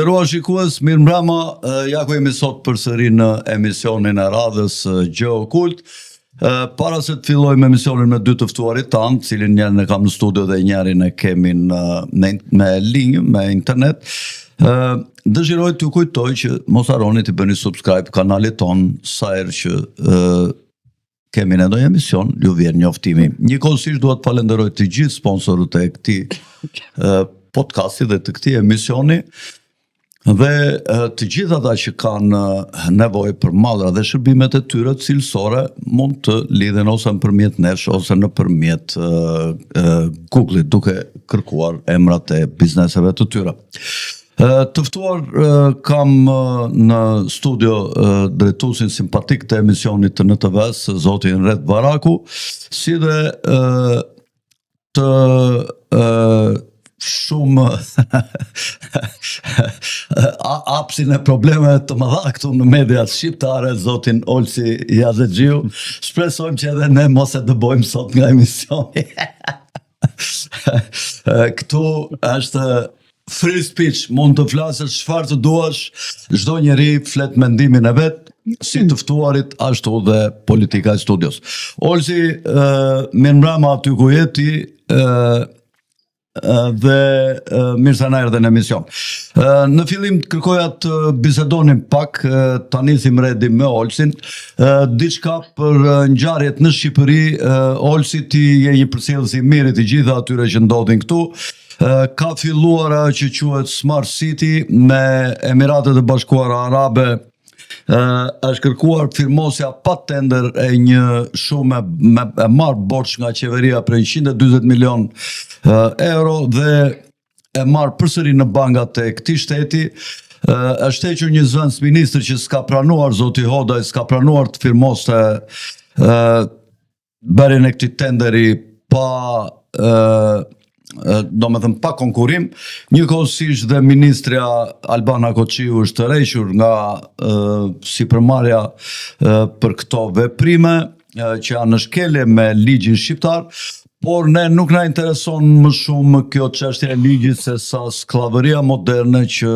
Nderuar shikues, mirëmbrëma, ja ku jemi sot përsëri në emisionin e radhës Gjeokult. Para se të fillojmë emisionin me dy të ftuarit tanë, cilin njërin e kam në studio dhe njërin e kemi në, me, me linjë, me internet, dëshiroj t'ju kujtoj që mos harroni t'i bëni subscribe kanalit tonë sa herë që kemi ne ndonjë emision, ju vjen njoftimi. Njëkohësisht dua të falenderoj të gjithë sponsorët e këtij podcasti dhe të këtij emisioni dhe të gjithë ata që kanë nevojë për mallra dhe shërbimet e tyre cilësore mund të lidhen ose nëpërmjet nesh ose nëpërmjet Google-it duke kërkuar emrat e bizneseve të tyre. Të ftuar kam në studio drejtuesin simpatik të emisionit të NTV-së, zotin Red Varaku, si dhe të shumë apsin e problemeve të mëdha këtu në mediat shqiptare, zotin Olsi Jazexhiu. Shpresojmë që edhe ne mos e dëbojmë sot nga emisioni. Këtu është free speech, mund të flasësh çfarë të duash, çdo njeri flet mendimin e vet, si të ftuarit ashtu dhe politika e studios. Olsi, uh, mirëmbrëma aty ku je ti, uh, dhe mirë se na erdhe në emision. Në fillim kërkoja të bisedonim pak, ta nisim Redi me Olsin, diçka për ngjarjet në Shqipëri, Olsi ti je një përcjellës i mirë i të gjitha atyre që ndodhin këtu. Ka filluar ajo që quhet Smart City me Emiratet e Bashkuara Arabe është kërkuar firmosja pa tender e një shume me e marrë borxh nga qeveria prej 140 milion euro dhe e marrë përsëri në bankat e këtij shteti është hequr një zëvendësministër që s'ka pranuar zoti Hodaj, s'ka pranuar të firmoste bërjen e këtij tenderi pa domethënë pa konkurrim, njëkohësisht dhe ministrja Albana Koçiu është tërhequr nga sipërmarrja për këto veprime që janë në shkelje me ligjin shqiptar, por ne nuk na intereson më shumë kjo çështje e ligjit se sa skllavëria moderne që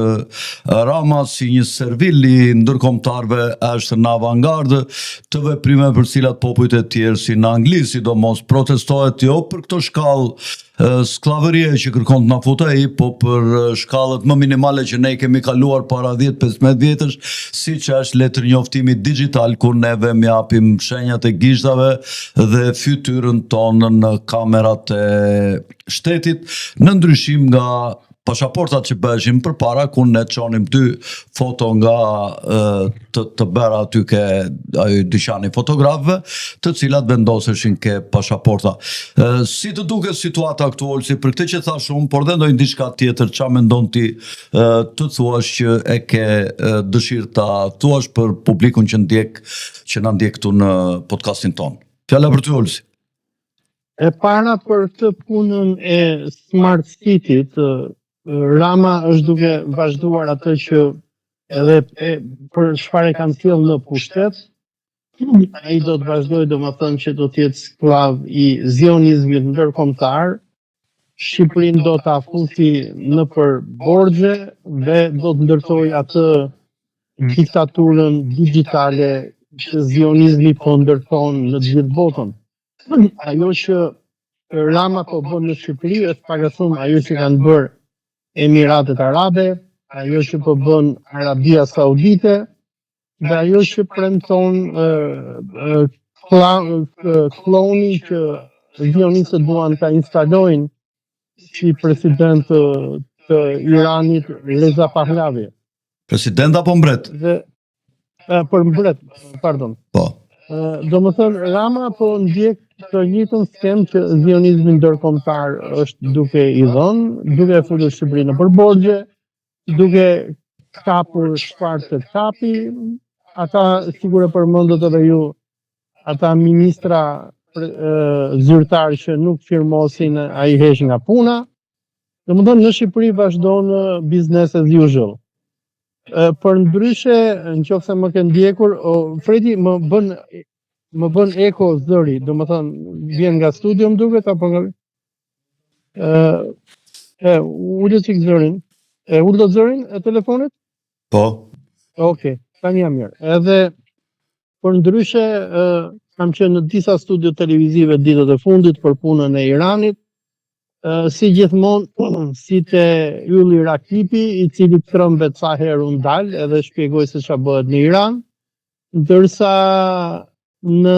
Rama si një servil i ndërkombëtarëve është në avangardë të veprimeve për cilat popujt e tjerë si në Angli sidomos protestohet jo për këto shkallë skllavërie që kërkon të na futë ai, po për shkallët më minimale që ne i kemi kaluar para 10-15 vjetësh, siç është letërnjoftimi dixhital ku neve japim shenjat e gishtave dhe fytyrën tonë në kamerat e shtetit, në ndryshim nga pashaportat që bëheshin përpara ku ne çonim dy foto nga të, të bëra aty ke ai dyqani i fotografëve, të cilat vendoseshin ke pashaporta. Si të duket situata këtu Olsi për këtë që thashë unë, por dhe ndonjë diçka tjetër, ça mendon ti të thuash që e ke dëshirë ta thuash për publikun që ndjek që na ndjek këtu në podcastin tonë. Fjala për ty Olsi. E para për këtë punën e Smart City-t, Rama është duke vazhduar atë që edhe e, për çfarë e kanë sjellë në pushtet, ai do të vazhdojë domethënë që do të jetë skllav i zionizmit ndërkombëtar, Shqipërinë do ta fusi nëpër borxhe dhe do të ndërtojë atë diktaturën digjitale që zionizmi po ndërton në të gjithë botën. Ajo që Rama po bën në Shqipëri është pak a shumë ajo që kanë bërë Emiratet Arabe, ajo që po bën Arabia Saudite dhe ajo që premton kloni që zionistët duan ta instalojnë si president të, të Iranit Reza Pahlavi. President apo mbret? Dhe për mbret, pardon. Po. Domethënë, Rama po ndjek të njëjtën skemë që zionizmi ndërkombëtar është duke i dhënë, duke e futur Shqipërinë nëpër borxhe, duke kapur çfarë të kapi, ata sikur e përmendët edhe ju, ata ministra zyrtarë që nuk firmosin ai heq nga puna. Domethënë në Shqipëri vazhdon business as usual. Përndryshe, në qoftë se më ke ndjekur, o, Fredi më bën më bën eko zëri, domethënë vjen nga studio më duket apo nga ë e ule çik zërin. E ul dot zërin e telefonit? Po. Okej, tani jam mirë. Edhe Por ndryshe, kam qenë në disa studio televizive ditët e fundit për punën e Iranit. Si gjithmonë, si te Ylli Rakipi, i cili trembet sa herë unë dal edhe shpjegoj se çfarë bëhet në Iran, ndërsa në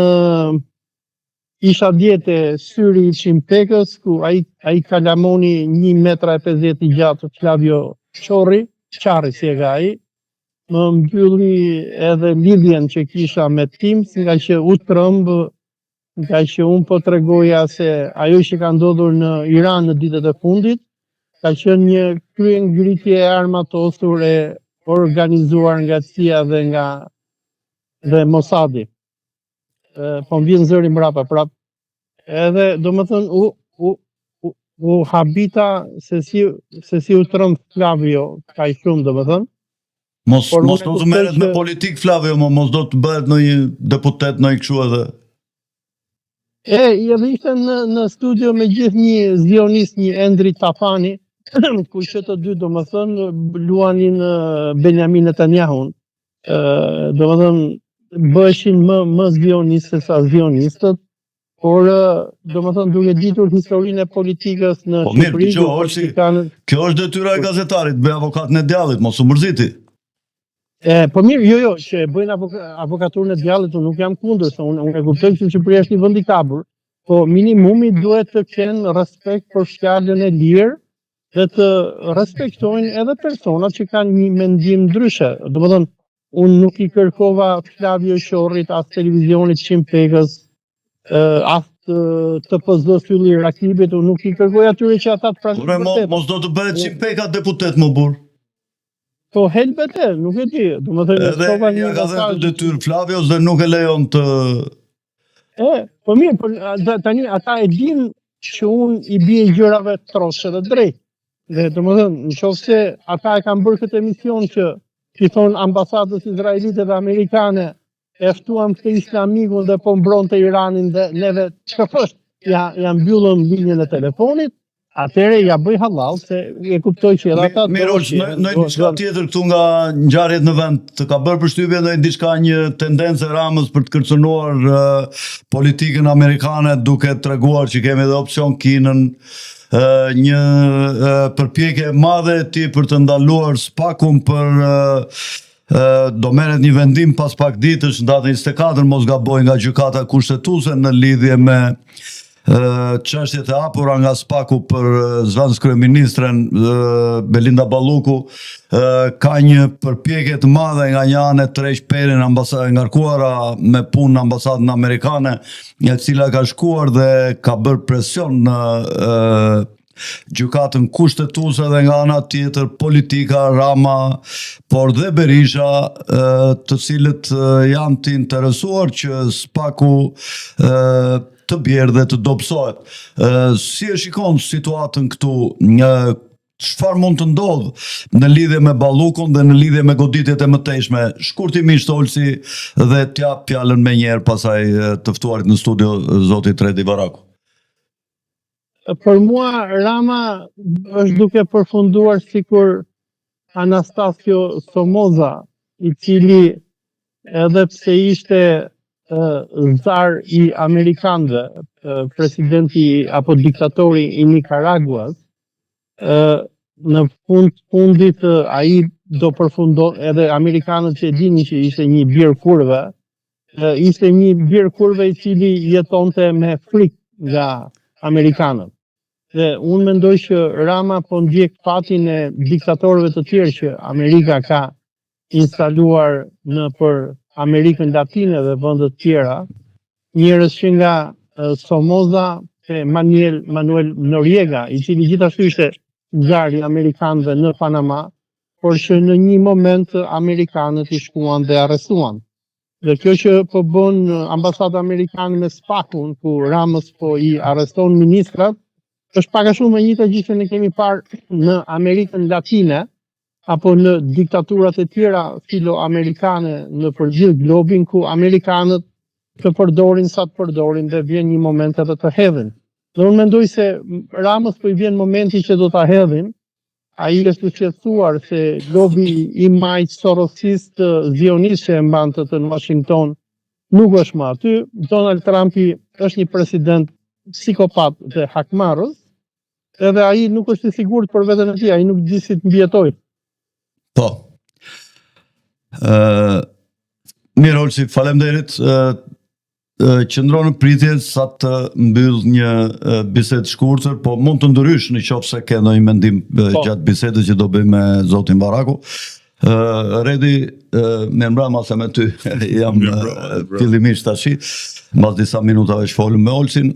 isha dje te syri i Çim Pekës, ku ai ai kalamoni 1 metra e 50 i gjatë Flavio Qorri, Qarri si e ka ai, më mbylli edhe lidhjen që kisha me Teams, nga që u tremb, nga që unë po tregoja se ajo që ka ndodhur në Iran në ditët e fundit, ka qenë një kryengritje e armatosur e organizuar nga CIA dhe nga dhe Mossadi. Po më vjen zëri mbrapa prap. Edhe domethënë u u u, u habita se si se si u tremb Flavio kaq shumë domethënë. Mos mos do të merret me politikë Flavio, mo, mos do të bëhet ndonjë deputet ndonjë kështu edhe. E, edhe ishte në, në studio me gjithë një zionist, një Endri Tafani, ku që të dy, domethënë, luanin Benjamin Netanyahun. Domethënë, bëheshin më, më zionistë se sa zionistët, por domethënë duke ditur historinë e politikës në po, mirë, Shqipëri, Olsi, kjo është detyra e gazetarit, bëj avokatin e djallit, mos u mërziti. E, po mirë, jo, jo, që e bëjnë avoka, avokaturën e djallit, unë nuk jam kundër, se unë, unë e kuptoj që Shqipëria është një vend i kapur, po minimumi duhet të kenë respekt për fjalën e lirë dhe të respektojnë edhe personat që kanë një mendim ndryshe. Domethënë, unë nuk i kërkova Flavio Qorrit, as televizionit Çim Pekës, as të, të PZ Ylli Rakipit, unë nuk i kërkoj atyre që ata të pranojnë të vërtetën. Mos do të bëhet Çim Peka deputet më burrë. Po helbete, nuk e di. Domethënë, edhe ja ka dhënë detyrë Flavios dhe nuk e lejon të E, po mirë, po tani ata e dinë që unë i bie gjërave troç edhe drejt. Dhe domethënë, në qoftë se ata e kanë bërë këtë emision që t'i thonë ambasadës izraelite dhe amerikane e ftuam këtë islamikun dhe po mbronte Iranin dhe neve që është, ja, ja mbyllëm linjën e telefonit, atëherë ja bëj hallall se e kuptoj që edhe ata Mirë, në në diçka tjetër këtu nga ngjarjet në vend, të ka bërë përshtypje ndonjë diçka një tendencë e Ramës për të kërcënuar uh, politikën amerikane duke treguar që kemi edhe opsion Kinën, uh, një uh, përpjekje e madhe e tij për të ndaluar SPAK-un për uh, do merret një vendim pas pak ditësh në datën 24 mos gaboj nga gjykata kushtetuese në lidhje me çështjet e hapura nga SPAK-u për zëvendëskryeministren Belinda Balluku ka një përpjekje të madhe nga një anë e tërheq Perryn ambasada e ngarkuara me punë në ambasadën amerikane e cila ka shkuar dhe ka bërë presion në gjykatën kushtetuese dhe nga ana tjetër politika Rama, por dhe Berisha, të cilët janë të interesuar që SPAK-u të bjerë dhe të dobësohet. Si e shikon situatën këtu, çfarë mund të ndodhë në lidhje me Ballukun dhe në lidhje me goditjet e mëtejshme? Shkurtimisht Olsi dhe t'ia jap fjalën menjëherë pasaj të ftuarit në studio zotit Redi Varaku. Për mua Rama është duke përfunduar sikur Anastasio Somoza, i cili edhe pse ishte zar i amerikanëve, presidenti apo diktatori i Nicaraguas, në fund fundit ai do përfundon edhe amerikanët që e dinin që ishte një bir kurve, ishte një bir kurve i cili jetonte me frikë nga amerikanët. Dhe unë mendoj që Rama po ndjek fatin e diktatorëve të tjerë që Amerika ka instaluar nëpër Amerikën Latine dhe vende të tjera, njerëz që nga Somoza te Manuel Manuel Noriega, i cili gjithashtu ishte zar i amerikanëve në Panama, por që në një moment amerikanët i shkuan dhe arrestuan. Dhe kjo që po bën ambasada amerikane me SPAK-un, ku Ramës po i arreston ministrat, është pak a shumë e njëjta gjë që ne kemi parë në Amerikën Latine apo në diktaturat e tjera filo-amerikane nëpër gjithë globin ku amerikanët të përdorin sa të përdorin dhe vjen një moment edhe të hedhin. Dhe unë mendoj se Ramës po i vjen momenti që do ta hedhin. Ai është i shqetësuar se lobi i majtë sorosist zionist që e mbante atë në Washington nuk është më aty. Donald Trumpi është një president psikopat dhe hakmarrës, edhe ai nuk është i sigurt për veten e tij, ai nuk di si të mbijetojë. Po. Ë Mirë, Olsi, faleminderit. Qëndro në pritje sa të mbyll një bisedë të shkurtër, po mund të ndërhysh në qoftë se ke ndonjë mendim po. gjatë bisedës që do bëjmë me zotin Varaku. Redi, mirëmbrëma se me ty jam fillimisht tashi, mbas disa minutave që folëm me Olsin.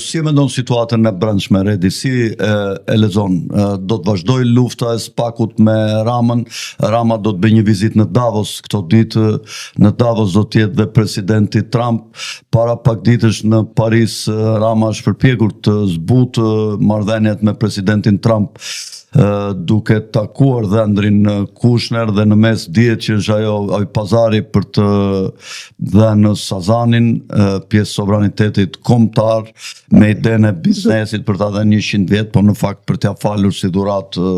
Si e mendon situatën e brendshme, Redi, si e lexon? Do të vazhdojë lufta e SPAK-ut me Ramën, Rama do të bëjë një vizitë në Davos këto ditë, në Davos do të jetë dhe presidenti Trump. Para pak ditësh në Paris, Rama është përpjekur të zbutë marrëdhëniet me presidentin Trump duke takuar dhëndrin Kushner dhe në mes dihet që është ajo ai pazari për të dhënë Sazanin pjesë sovranitetit kombëtar me idenë e biznesit për ta dhënë 100 vjet, por në fakt për t'ia falur si dhuratë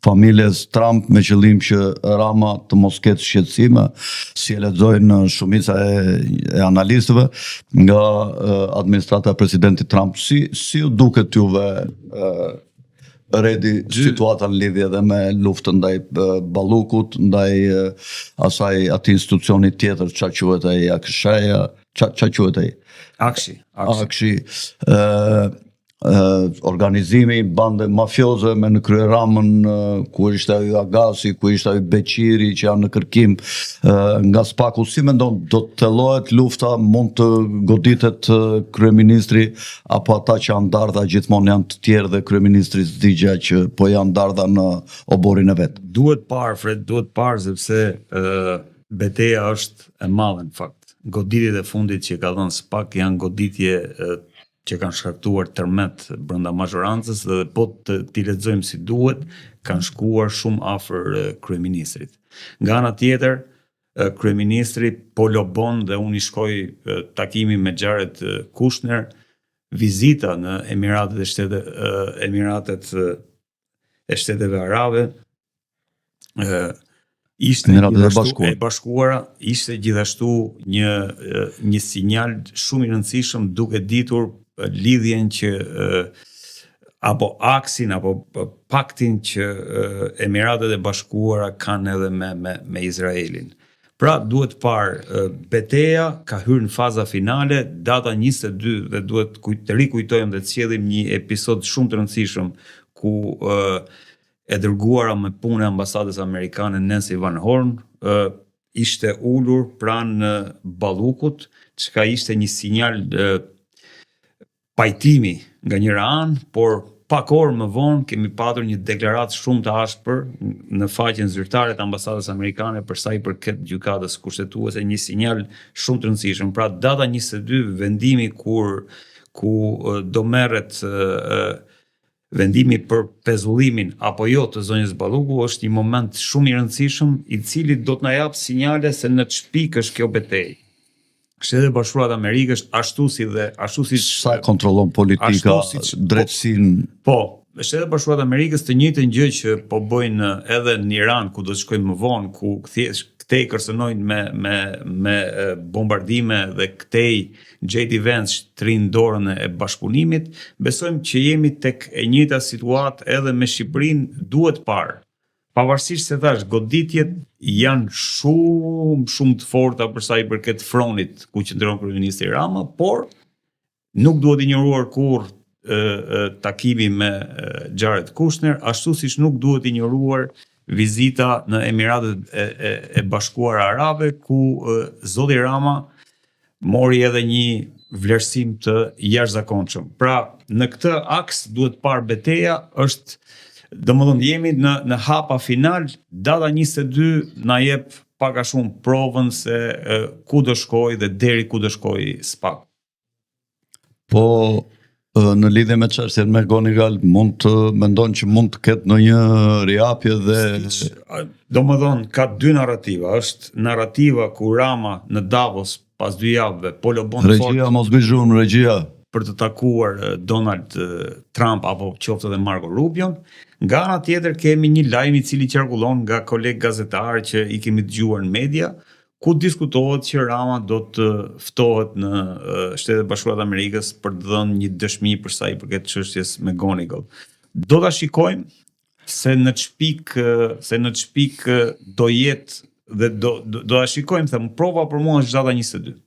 familjes Trump me qëllim që Rama të mos ketë shqetësime, si e lexojnë shumica e, e analistëve nga administrata e presidentit Trump. Si si ju duket juve Redi situata në lidhje edhe me luftën ndaj Ballukut, ndaj asaj atij institucioni tjetër, ça quhet ai AKSH-ja, ça ça quhet ai? Akshi, Akshi. Akshi, ë organizimi i bande mafioze me në krye Ramën, ku ishte ai Agasi, ku ishte ai Beqiri që janë në kërkim nga SPAK-u. Si mendon, do të thellohet lufta, mund të goditet kryeministri apo ata që janë dardha gjithmonë janë të tjerë dhe kryeministri s'di gjë që po janë dardha në oborrin e vet. Duhet parë, Fred, duhet parë sepse ë beteja është e madhe në fakt. Goditjet e fundit që ka dhënë SPAK janë goditje e, që kanë shkaktuar tërmet brenda mazhorancës dhe po të t'i lexojmë si duhet, kanë shkuar shumë afër kryeministrit. Nga ana tjetër, kryeministri po lobon dhe unë i shkoj takimi me Jared Kushner, vizita në Emiratet e Shtete Emiratet e Shteteve Arabe, ë ishte Emiratet e Bashkuara. e Bashkuara ishte gjithashtu një një sinjal shumë i rëndësishëm duke ditur lidhjen që apo aksin apo paktin që Emiratet e Bashkuara kanë edhe me me me Izraelin. Pra duhet parë beteja ka hyrë në faza finale, data 22 dhe duhet të rikujtojmë dhe të sjellim një episod shumë të rëndësishëm ku e dërguara me punë e ambasadës amerikane Nancy Van Horn ishte ulur pranë Ballukut, çka ishte një sinjal pajtimi nga njëra anë, por pak orë më vonë kemi patur një deklaratë shumë të ashpër në faqen zyrtare të ambasadës amerikane për sa i përket gjykatës kushtetuese, një sinjal shumë të rëndësishëm. Pra data 22 vendimi kur ku do merret vendimi për pezullimin apo jo të zonjës Balluku është një moment shumë i rëndësishëm, i cili do të na japë sinjale se në ç'pikë është kjo betejë. Shtetet e Bashkuara të Amerikës ashtu si dhe ashtu si sa kontrollon politika si drejtësinë. Po, Shtetet e Bashkuara të Amerikës të njëjtën gjë që po bëjnë edhe në Iran ku do të shkojmë më vonë, ku thjesht këtej kërcënojnë me me me bombardime dhe këtej JD Vance shtrin dorën e bashkëpunimit, besojmë që jemi tek e njëjta situatë edhe me Shqipërinë, duhet parë. Pavarësisht se thashë, goditjet janë shumë shumë të forta për sa i përket fronit ku qëndron kryeministri Rama, por nuk duhet injoruar kurrë takimi me Jared Kushner, ashtu siç nuk duhet injoruar vizita në Emiratet e, e, e Bashkuara Arabe, ku zoti Rama mori edhe një vlerësim të jashtëzakonshëm. Pra, në këtë aks duhet parë beteja, është domethënë jemi në në hapa final, data 22 na jep pak a shumë provën se e, ku do shkojë dhe deri ku do shkojë SPAK. Po në lidhje me çështjen McGonigal mund të mendon që mund të ketë ndonjë rihapje dhe domethënë ka dy narrativa, është narrativa ku Rama në Davos pas dy javëve po lobon fort. Regjia mos bëj zhurmë, regjia. për të takuar Donald Trump apo qoftë edhe Marco Rubion. Nga ana tjetër kemi një lajm i cili qarkullon nga kolegë gazetarë që i kemi dëgjuar në media, ku diskutohet që Rama do të ftohet në Shtetet e Bashkuara të Amerikës për të dhënë një dëshmi për sa i përket çështjes McGonigal. Do ta shikojmë se në ç'pikë se në ç'pikë do jetë dhe do do, do ta shikojmë, them, prova për mua është data 22.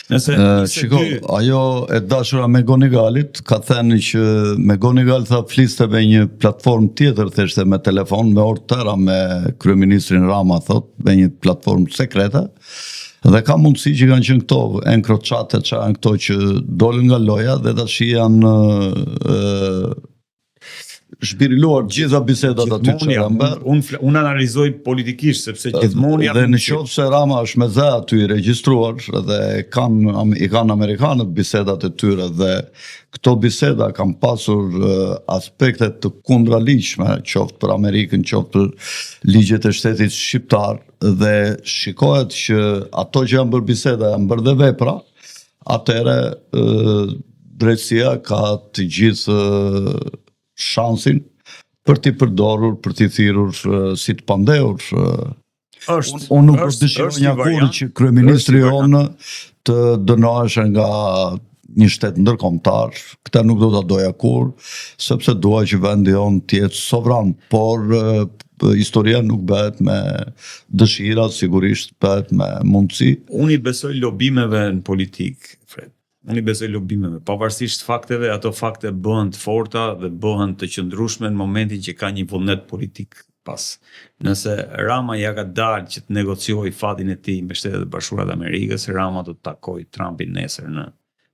Nëse uh, shiko, ajo e dashura McGonigalit ka thënë që McGonigal tha fliste me një platformë tjetër, theshte me telefon me orë të tëra me kryeministrin Rama thot, me një platformë sekrete. Dhe ka mundësi që kanë qenë këto EncroChat-e që janë këto që dolën nga loja dhe tash janë ë zhbiriluar gjitha bisedat aty që janë bërë. Unë unë analizoj politikisht sepse gjithmonë janë Dhe në qoftë se Rama është me zë aty i regjistruar dhe kanë i kanë amerikanët bisedat e tyre dhe këto biseda kanë pasur aspekte të kundraligjshme, qoftë për Amerikën, qoftë për ligjet e shtetit shqiptar dhe shikohet që ato që janë bërë biseda janë bërë dhe vepra, atëherë drejtësia ka të gjithë shansin për t'i përdorur, për t'i thirrur si të pandehur. Është, unë nuk do të dëshiroja kurrë që kryeministri jonë të dënoheshe nga një shtet ndërkombëtar, këtë nuk do ta doja kurrë, sepse dua që vendi jonë të jetë sovran, por historia nuk bëhet me dëshira, sigurisht bëhet me mundësi. Unë i besoj lobimeve në politikë, Fred. Unë i besoj lobimeve, pavarësisht fakteve, ato fakte bëhen të forta dhe bëhen të qëndrueshme në momentin që ka një vullnet politik pas. Nëse Rama ia ka dalë që të negociojë fatin e tij me Shtetet e Bashkuara të Amerikës, Rama do të takojë Trumpin nesër në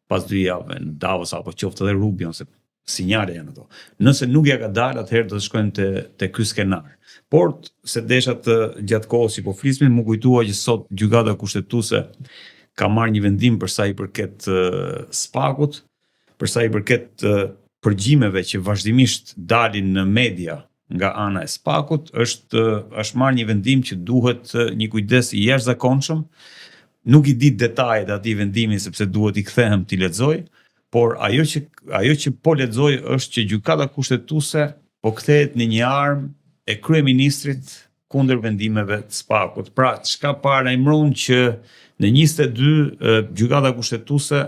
pas dy javëve në Davos apo qoftë edhe Rubion se sinjale janë ato. Nëse nuk ia ka dalë, atëherë do të shkojmë te te ky skenar. Por se desha të gjatë kohës që po flisnim, m'u kujtua që sot Gjykata Kushtetuese ka marrë një vendim për sa i përket SPAK-ut, për sa i përket përgjimeve që vazhdimisht dalin në media nga ana e SPAK-ut, është është marrë një vendim që duhet një kujdes i jashtëzakonshëm. Nuk i di detajet e atij vendimi sepse duhet t'i kthehem t'i lexoj, por ajo që ajo që po lexoj është që Gjykata Kushtetuese po kthehet në një armë e kryeministrit kundër vendimeve të SPAK-ut. Pra, çka paralajmëron që në 22 Gjykata Kushtetuese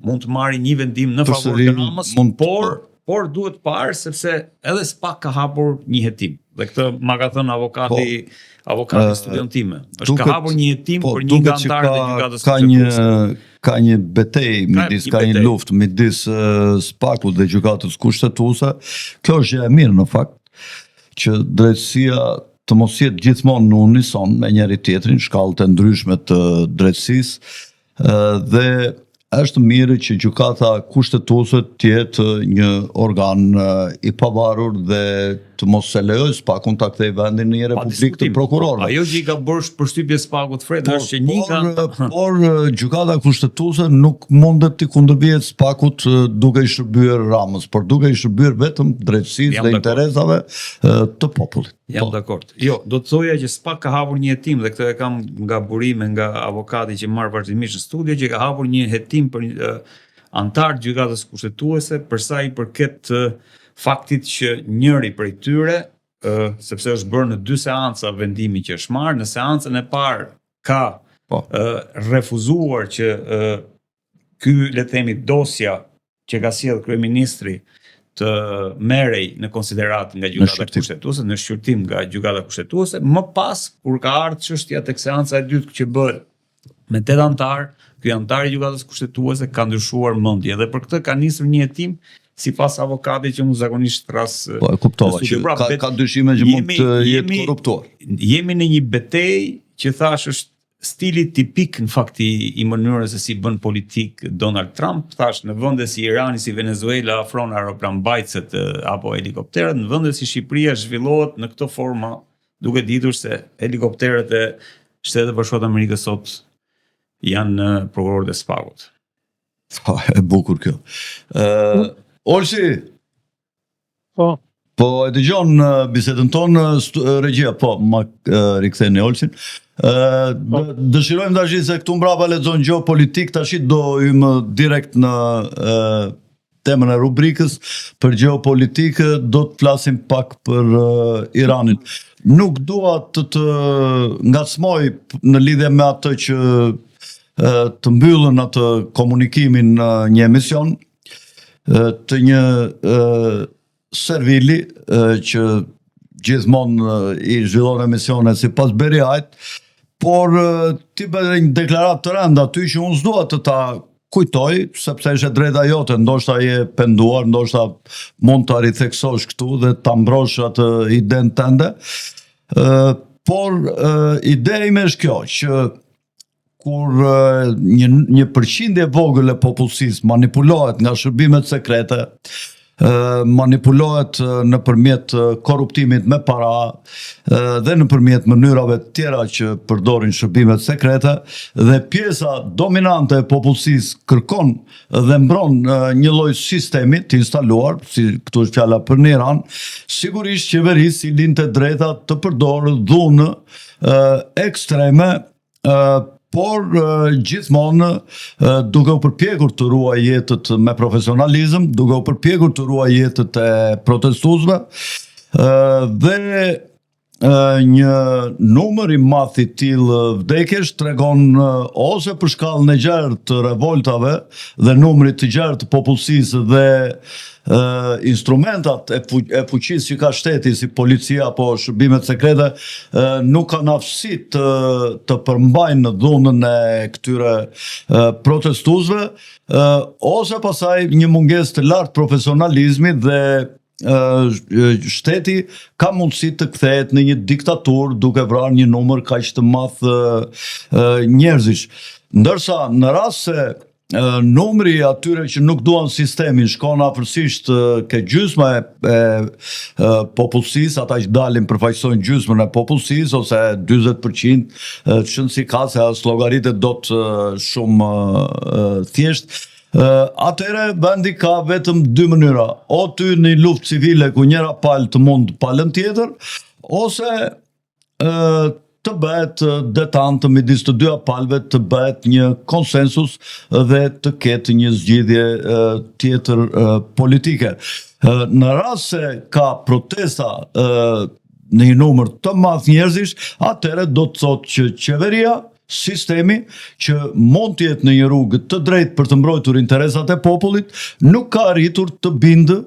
mund të marrë një vendim në favor të Ramës, mund por por duhet parë sepse edhe SPAK ka hapur një hetim. Dhe këtë ma ka thënë avokati, po, avokati në studion time. Është duket, ka hapur një hetim po, për një nga anëtarët e gjykatës ka një ka një betejë midis ka një luftë midis uh, SPAK-ut dhe gjykatës kushtetuese. Kjo është gjë e mirë në fakt që drejtësia të mos jetë gjithmonë në unison me njëri tjetrin, shkallët e ndryshme të drejtësisë, dhe është mirë që gjykata kushtetuese të jetë një organ i pavarur dhe të mos e lejojë SPAK-un ta kthejë vendin në një republikë të prokurorëve. Ajo që i ka bërë përshtypje SPAK-ut Fred është që një ka por gjykata kushtetuese nuk mundet t'i kundërvihet SPAK-ut duke i shërbyer Ramës, por duke i shërbyer vetëm drejtësisë dhe interesave të popullit. Jam po. dakord. Jo, do të thoja që SPAK ka hapur një hetim dhe këtë e kam nga burime nga avokati që marr vazhdimisht në studio që ka hapur një hetim për uh, anëtarë të gjykatës kushtetuese për sa i përket uh, faktit që njëri prej tyre, uh, sepse është bërë në dy seanca vendimi që është marrë, në seancën e parë ka po. uh, refuzuar që uh, ky le të themi dosja që ka sjellë kryeministri të merrej në konsideratë nga gjykata kushtetuese, në shqyrtim nga gjykata kushtetuese, më pas kur ka ardhur çështja tek seanca e dytë që bëhet me tetë anëtarë, ky anëtar i gjykatës kushtetuese ka ndryshuar mendje dhe për këtë ka nisur një hetim sipas avokatit që unë zakonisht thërras. Po e kuptova që pra, ka, ka dyshime që mund të jetë korruptuar. Jemi në një betejë që thashë është Stili tipik në fakt i, i mënyrës se si bën politikë Donald Trump, thashë në vende si Irani, si Venezuela afron aeroplanmbajtëset apo helikopterët, në vende si Shqipëria zhvillohet në këto forma, duke ditur se helikopterët e Shteteve të Bashkuara të Amerikës sot janë prokurorët e SPAK-ut. Po, e bukur kjo. Ë, uh, Olsi, Po. Po e dëgjon bisedën tonë regjia, po ma riktheni Olsin. Po. Dëshirojmë tash se këtu mbrapa lexon gjeopolitik, tash do hyjmë direkt në temën e rubrikës për gjeopolitikë, do të flasim pak për Iranin. Nuk dua të të ngacmoj në lidhje me atë që të mbyllën atë komunikimin në një emision të një servili që gjithmonë i zhvillon emisione sipas Beriajt, por ti bëre një deklaratë të rëndë aty që unë s'dua të ta kujtoj, sepse është e drejta jote, ndoshta je penduar, ndoshta mund ta ritheksosh këtu dhe ta mbrosh atë idenë tënde. Por ideja ime është kjo, që kur një një përqindje e vogël e popullsisë manipulohet nga shërbimet sekrete, manipulohet nëpërmjet korruptimit me para dhe nëpërmjet mënyrave të tjera që përdorin shërbimet sekrete dhe pjesa dominante e popullsisë kërkon dhe mbron një lloj sistemi të instaluar, si këtu është fjala për në Iran, sigurisht qeverisë i lind e drejta të përdorë dhunë ekstreme, por gjithmonë duke u përpjekur të ruaj jetët me profesionalizëm, duke u përpjekur të ruaj jetët e protestuesve, dhe një numër i madh i tillë vdekjesh tregon ose për shkallën e gjerë të revoltave dhe numrit të gjerë të popullsisë dhe instrumentat e, fu e fuqisë që ka shteti si policia apo shërbimet sekrete nuk kanë aftësi të të përmbajnë dhunën e këtyre protestuesve ose pastaj një mungesë të lartë profesionalizmi dhe shteti ka mundësi të kthehet në një diktaturë duke vrarë një numër kaq të madh njerëzish. Ndërsa në rast se numri i atyre që nuk duan sistemin shkon afërsisht ke gjysma e, e, e popullsisë, ata që dalin përfaqësojnë gjysmën e popullsisë ose 40%, ç'rëndësi ka se as llogaritet dot shumë thjesht. Atëherë vendi ka vetëm dy mënyra, o ty në një luftë civile ku njëra palë të mund palën tjetër, ose të bëhet detantë midis të dyja palëve të bëhet një konsensus dhe të ketë një zgjidhje tjetër politike. Në rast se ka protesta në një numër të madh njerëzish, atëherë do të thotë që qeveria sistemi që mund të jetë në një rrugë të drejtë për të mbrojtur interesat e popullit, nuk ka arritur të bindë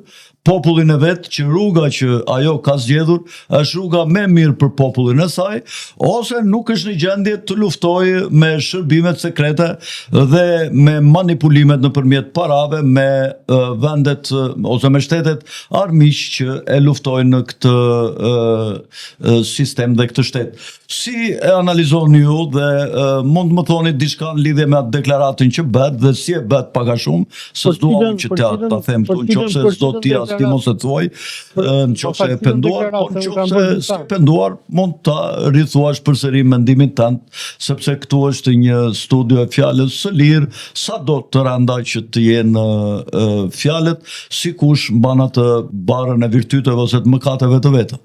popullin e vet që rruga që ajo ka zgjedhur është rruga më e mirë për popullin e saj, ose nuk është në gjendje të luftojë me shërbimet sekrete dhe me manipulimet nëpërmjet parave me vendet ose me shtetet armiq që e luftojnë këtë sistem dhe këtë shtet. Si e analizoni ju dhe mund të më thoni diçka në lidhje me atë deklaratën që bëhet dhe si e bëhet pak a shumë, se s'dua që ta ta them këtu, nëse s'do ti as ti mos e thuaj, në qoftë se e penduar, po në qoftë se s'e penduar, mund ta rithuash përsëri mendimin tënd, sepse këtu është një studio e fjalës së lirë, sado të rënda që të jenë fjalët, sikush mban atë barrën e virtyteve ose të mëkateve të veta.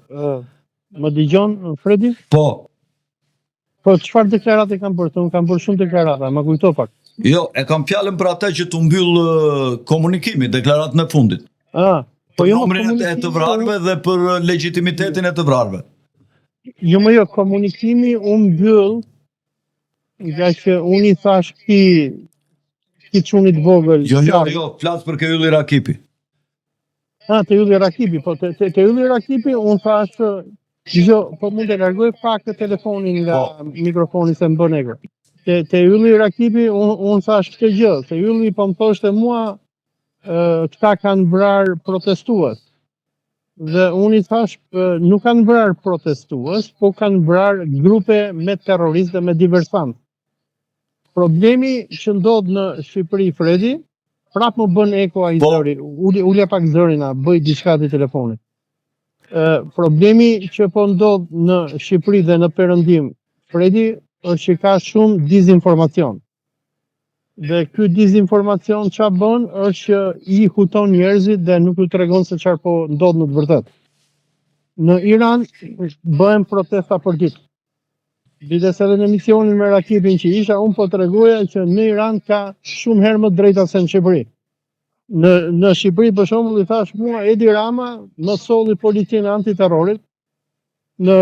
Më dëgjon Fredi? Po. Po çfarë deklarate kam bërë? Unë kam bërë shumë deklarata, më kujto pak. Jo, e kam fjalën për atë që t'u mbyll komunikimi, deklaratën e fundit. Ah, po jo, numrin e të vrarëve dhe për legjitimitetin e të vrarëve. Jo, më jo, komunikimi u mbyll nga që unë i thash këtij këtij çunit vogël. Jo, jo, jo, flas për ke Ylli Rakipi. Ah, te Ylli Rakipi, po te, te, te Ylli Rakipi unë thash jo, po mund të largoj pak të telefonin nga po. mikrofoni se më bën eko. Te, te Ylli Rakipi unë un thash këtë gjë, se Ylli po më thoshte mua ë këta kanë vrarë protestues. Dhe unë i thash nuk kanë vrarë protestues, po kanë vrarë grupe me terroristë dhe me diversantë. Problemi që ndodh në Shqipëri, Fredi, prap më bën eko ai po. zëri, uli ulja pak zërin a bëj diçka te telefonit. Ë problemi që po ndodh në Shqipëri dhe në Perëndim, Fredi, është që ka shumë dezinformacion. Dhe ky dezinformacion ça bën është që i huton njerëzit dhe nuk u tregon se çfarë po ndodh në të vërtetë. Në Iran bëhen protesta për ditë. Biles edhe në emisionin me Rakipin që isha, unë po tregoja që në Iran ka shumë herë më drejta se në Shqipëri. Në, në Shqipëri, për shembull, i thash mua, Edi Rama më solli policinë antiterrorit në,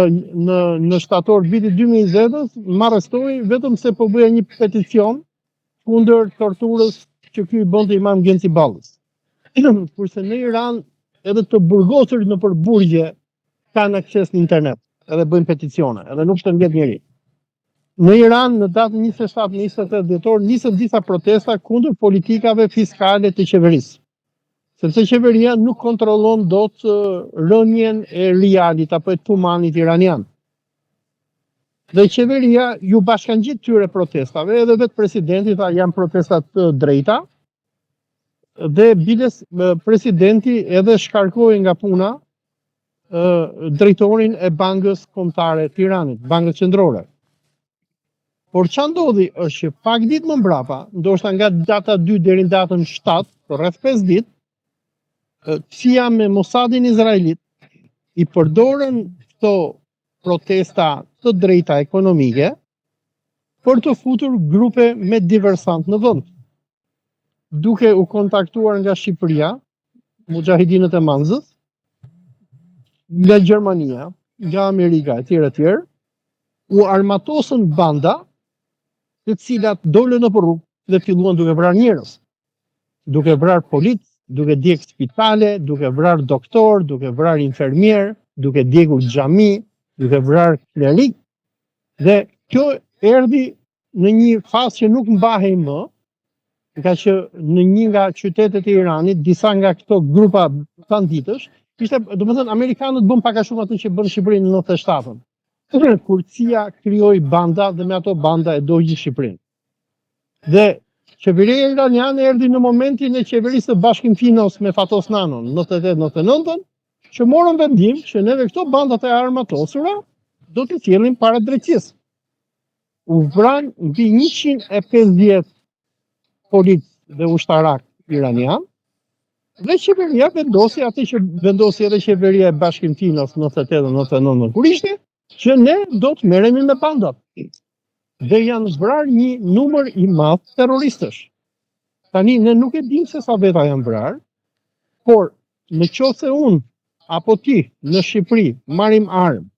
në, në shtator të vitit 2020, më arrestoi vetëm se po bëja një peticion kundër torturës që ky i bënte Imam Genci Ballës. Kurse në Iran edhe të burgosurit nëpër burgje kanë akses në internet, edhe bëjnë peticione, edhe nuk të ngjet njeri. Në Iran, në datën 27 në 28 dhjetor, nisën disa protesta kundër politikave fiskale të qeverisë. Sepse qeveria nuk kontrollon dot rënien e rialit apo e tumanit iranian. Dhe qeveria ju bashkangjit këtyre protestave, edhe vetë presidenti tha janë protesta të drejta, dhe biles presidenti edhe shkarkoi nga puna drejtorin e Bankës Kombëtare të Iranit, Bankës Qendrore. Por ça ndodhi është që pak ditë më mbrapa, ndoshta nga data 2 deri në datën 7, për rreth 5 ditë, CIA me Mossadin izraelit i përdorën këto protesta të drejta ekonomike për të futur grupe me diversant në vend. Duke u kontaktuar nga Shqipëria, muxhahidinët e Manzës, nga Gjermania, nga Amerika etj etj, u armatosën banda të cilat dolën nëpër rrugë dhe filluan duke vrarë njerëz, duke vrarë policë, duke djeg spitale, duke vrarë doktor, duke vrarë infermier, duke djegur xhami, duke vrarë klerik dhe kjo erdhi në një fazë që nuk mbahej më, nga që në një nga qytetet e Iranit, disa nga këto grupa banditësh, ishte, domethënë, amerikanët bënë pak a shumë atë që bënë në Shqipëri në 97-ën. Kur CIA krijoi banda dhe me ato banda e dogji Shqipërinë. Dhe qeveria iraniane erdhi në momentin e qeverisë së Bashkim Finos me Fatos Nanon, 98-99-ën, që morën vendim që neve këto bandat e armatosura do t'i sjellim para drejtësisë. U vranë mbi 150 policë dhe ushtarakë iranian, dhe qeveria vendosi atë që vendosi edhe qeveria e Bashkim Finos në 98 dhe 99 kur ishte, që ne do të merremi me bandat. Dhe janë vrarë një numër i madh terroristësh. Tani ne nuk e dimë se sa veta janë vrarë, por në qoftë se unë apo ti në Shqipëri marrim armë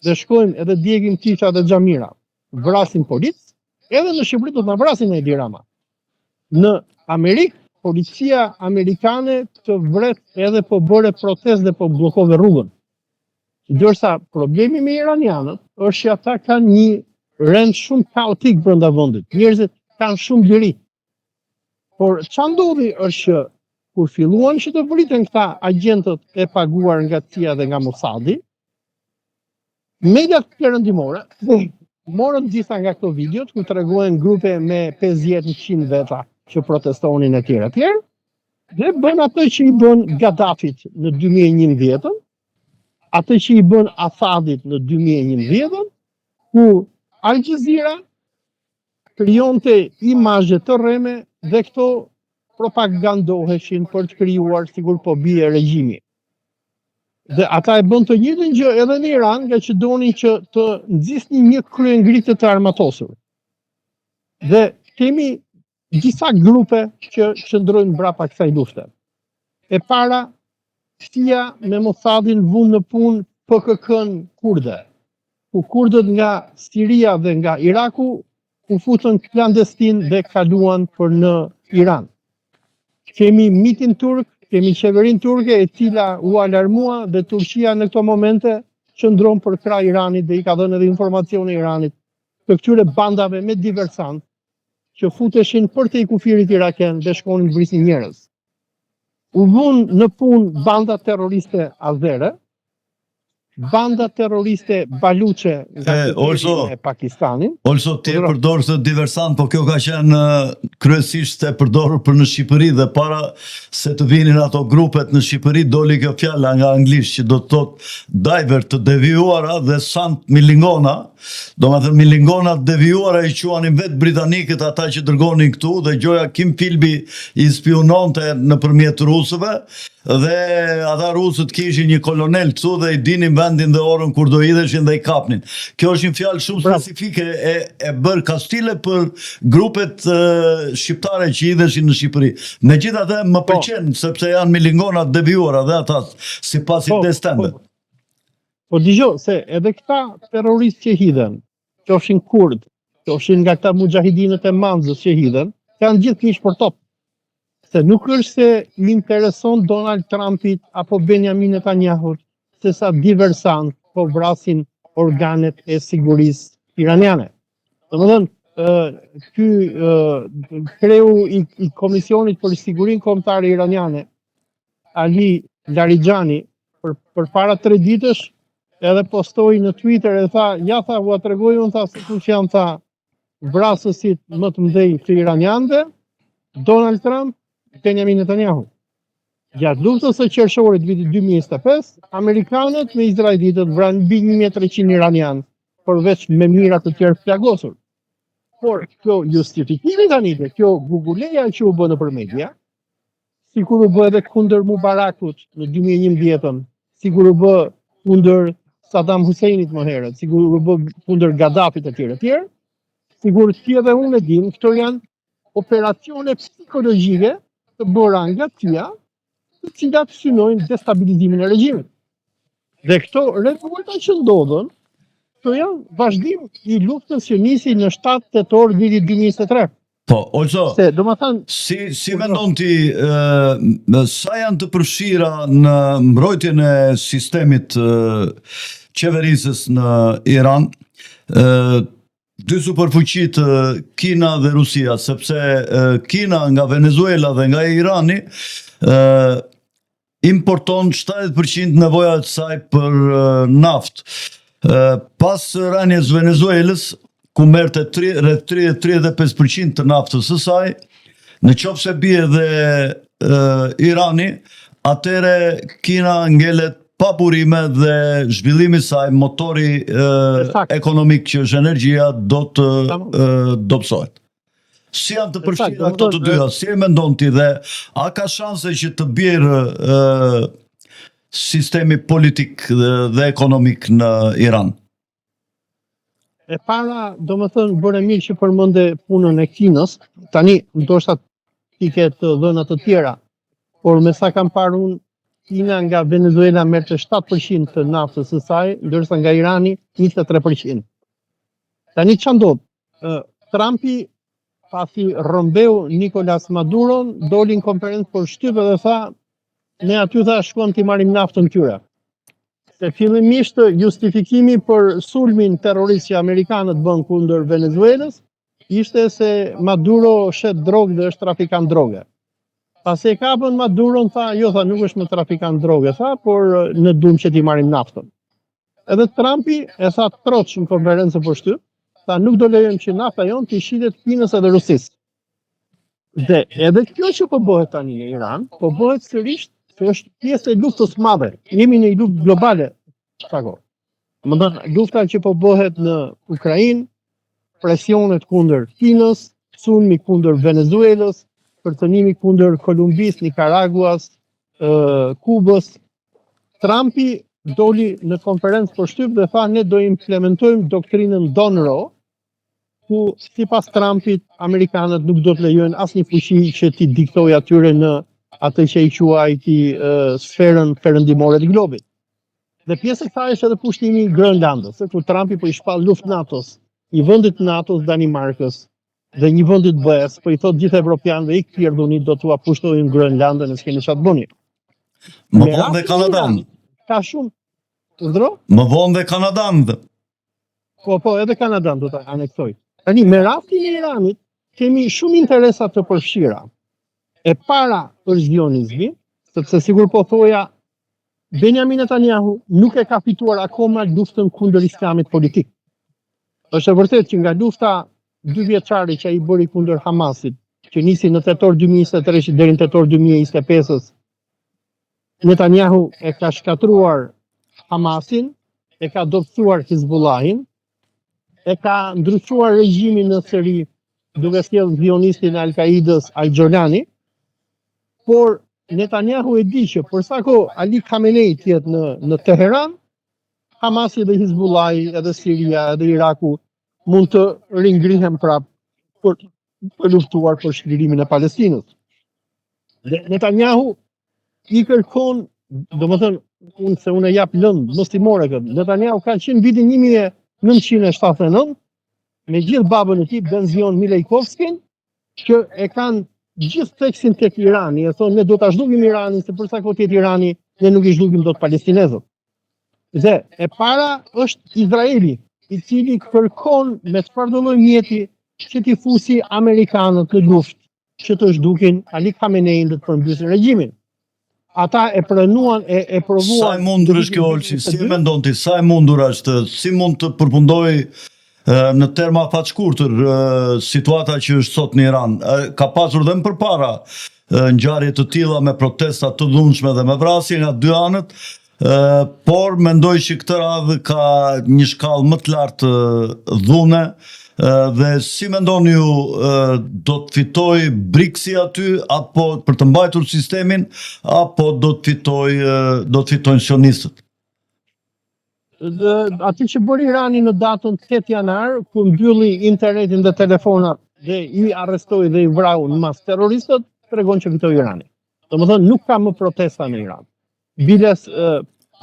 dhe shkojmë edhe djegim kisha dhe xhamira, vrasim policë, edhe në Shqipëri do të na vrasin Edi Rama. Në Amerikë, policia amerikane të vret edhe po bëre protestë dhe po bllokove rrugën. Ndërsa problemi me iranianët është që ata kanë një rend shumë kaotik brenda vendit. Njerëzit kanë shumë liri. Por ça ndodhi është që kur filluan që të vriten këta agjentët e paguar nga CIA dhe nga Mossadi, mediat perëndimore morën disa nga këto videot ku tregohen grupe me 50-100 veta që protestonin e tjerë e tjerë, dhe bënë atë që i bënë Gaddafit në 2011-ën, atë që i bënë Assadit në 2011-ën, ku Al Jazeera krijonte imazhe të rreme dhe këto propagandoheshin për të krijuar sikur po bie regjimi. Dhe ata e bënë të njëjtën gjë edhe në Iran, nga që donin që të nxisnin një kryengritje të armatosur. Dhe kemi disa grupe që qëndrojnë mbrapa kësaj lufte. E para, CIA me Mossadin vunë në punë PKK-n kurde, ku kurdët nga Siria dhe nga Iraku u futën klandestin dhe kaluan për në Iran. Kemi MIT-in turk, kemi qeverinë turke e cila u alarmua dhe Turqia në këto momente qëndron përkrah Iranit dhe i ka dhënë edhe informacione Iranit të këtyre bandave me diversantë që futeshin përtej kufirit iraken dhe shkonin të vrisnin njerëz. U vunë në punë banda terroriste azere, banda terroriste baluçe nga kufiri me Pakistanin. Olso, ti e përdor këtë diversant, po kjo ka qenë kryesisht e përdorur për në Shqipëri dhe para se të vinin ato grupet në Shqipëri, doli kjo fjala nga anglisht që do të thotë divert të devijuara dhe sant milingona, Domethënë milingona të devijuara i quanin vetë britanikët ata që dërgonin këtu dhe gjoja Kim Philby i spiunonte nëpërmjet rusëve dhe ata rusët kishin një kolonel këtu dhe i dinin vendin. vendin dhe orën kur do hidheshin dhe i kapnin. Kjo është një fjalë shumë specifike e e bërë kastile për grupet e, shqiptare që hidheshin në Shqipëri. Megjithatë më po. pëlqen sepse janë milingona të devijuara dhe ata sipas po, idesë tënde. Po, po dëgjo se edhe këta terroristë që hidhen, qofshin kurd, qofshin nga këta muxhahidinët e Manzës që hidhen, kanë gjithë kënish për top. Se nuk është se i intereson Donald Trumpit apo Benjamin Netanyahut se sa diversantë po vrasin organet e sigurisë iraniane. Domethënë, ky kreu i, i Komisionit për Sigurinë Kombëtare Iraniane, Ali Larijani, për përpara tre ditësh edhe postoi në Twitter e tha, ja tha, ua tregoj unë tha se kush janë tha vrasësit më të mëdhenj të iranianëve, Donald Trump, Benjamin Netanyahu. Gjatë luftës së qershorit vitit 2025, amerikanët me izraelitët vranë mbi 1300 iranianë, përveç me mijëra të tjerë plagosur. Por kjo justifikimi tani dhe kjo guguleja që u bë nëpër media, sikur u bë edhe kundër Mubarakut në 2011-ën, sikur u bë kundër Saddam Husseinit më herët, sikur u bë kundër Gaddafit e tjerë e tjerë, sikur ti edhe unë e dim, këto janë operacione psikologjike të bëra nga CIA, të cilat synojnë destabilizimin e regjimit. Dhe këto revolta që ndodhën, këto janë vazhdim i luftës që nisi në 7 tetor vitit 2023. Po, Olso, Se, domethënë, si, si mendon ti, ë, sa janë të përfshira në mbrojtjen e sistemit ë, qeverisës në Iran, ë, dy superfuqitë Kina dhe Rusia, sepse ë, Kina nga Venezuela dhe nga Irani ë, importon 70% nevojat e saj për naftë. Pas rënies Venezuelës, ku merrte rreth 30-35% të naftës së saj, në qoftë se bie dhe Irani, atëherë Kina ngelet pa burime dhe zhvillimi i saj, motori ekonomik që është energjia, do të dobësohet. Si janë të përfshira këto të dyja? Si e mendon ti dhe a ka shanse që të bjerë sistemi politik dhe, dhe ekonomik në Iran? E para, domethënë, bëre mirë që përmende punën e Kinës, tani, ndoshta ti ke të dhëna të tjera, por me sa kam parë unë, Kina nga Venezuela merrte 7% të naftës së saj, ndërsa nga Irani 23%. Tani ça ndodh? Trumpi pasi rrëmbeu Nicolas Maduron, doli në konferencë për shtyp dhe tha, ne aty tha shkuam t'i marrim naftën këtyre. Se fillimisht justifikimi për sulmin terrorist që amerikanët bënë kundër Venezuelës, ishte se Maduro shet drogë dhe është trafikant droge. Pasi e kapën Maduron, tha, jo, tha, nuk është më trafikant droge, tha, por ne duam që t'i marrim naftën. Edhe Trumpi e tha troç në konferencën për shtyp, tha nuk do lejojmë që nafta jonë t'i shitet Kinës edhe Rusisë. Dhe edhe kjo që po bëhet tani në Iran, po bëhet sërish se është pjesë e luftës së madhe. Jemi në një luftë globale, Tako. Domethënë, lufta që po bëhet në Ukrainë, presionet kundër Kinës, sulmi kundër Venezuelës, kërcënimi kundër Kolumbisë, Nikaraguas, Kubës, Trumpi doli në konferencë për shtyp dhe tha ne do implementojmë doktrinën Donroe, ku sipas Trumpit amerikanët nuk do të lejojnë asnjë fuqi që t'i diktojë atyre në atë që i quajti sferën perëndimore të globit. Dhe pjesë e kësaj është edhe pushtimi i Groenlandës, ku Trumpi po i shpall luftë NATO-s, një vendi të NATO-s Danimarkës dhe një vendi të BE-s, po i thotë gjithë evropianëve ik pirdhuni do t'ua pushtojmë Groenlandën e s'keni çfarë të bëni. Më vonë dhe Kanadan. Ka shumë Urdhëro? Më vonë dhe Kanadan. Po, po, edhe Kanadan do ta aneksoj. Tani me rastin e Iranit kemi shumë interesa të përfshira. E para është zionizmi, sepse sikur po thoja Benjamin Netanyahu nuk e ka fituar akoma luftën kundër islamit politik. Është e vërtetë që nga lufta dy vjeçare që ai bëri kundër Hamasit, që nisi në tetor 2023 deri në tetor 2025-ës, Netanyahu e ka shkatërruar Hamasin, e ka dobësuar Hizbullahin, e ka ndryshuar regjimin në Siri duke sjellë zionistin e Al-Qaidës Al-Jolani, por Netanyahu e di që për sa kohë Ali Khamenei të jetë në në Teheran, Hamasi dhe Hizbullahi, edhe Siria, edhe Iraku mund të ringrihen prapë për të luftuar për çlirimin e Palestinës. Dhe Netanyahu i kërkon, domethënë, unë se unë e jap lëndë mësimore këtë, Netanyahu ka qenë vitin 1979, me gjithë babën e tij, Benzion Milejkovskin, që e kanë gjithë theksin tek Irani, e thonë ne do ta zhdukim Iranin, se për sa kohë të jetë Irani, ne nuk i zhdukim dot palestinezët. Dhe e para është Izraeli, i cili kërkon me çfarëdo lloj mjeti që t'i fusi amerikanët në luftë, që të zhdukin Ali Khamenein dhe të përmbysin regjimin. Ata e pranuan e e provuan. Sa e mundur është kjo Olsi, si e mendon ti, sa e mundur është, si mund të përfundojë në terma afatshkurtër situata që është sot në Iran? Ka pasur dhe më përpara ngjarje të tilla me protesta të dhunshme dhe me vrasje nga dy anët, por mendoj që këtë radhë ka një shkallë më të lartë dhune dhe si mendoni ju do të fitojë BRICS-i aty apo për të mbajtur sistemin apo do të fitojë do të fitojnë sionistët? Dhe aty që bëri Irani në datën 8 janar, ku mbylli internetin dhe telefonat dhe i arrestoi dhe i vrau në masë terroristët, tregon që fitoi Irani. Domethënë nuk ka më protesta në Iran. Biles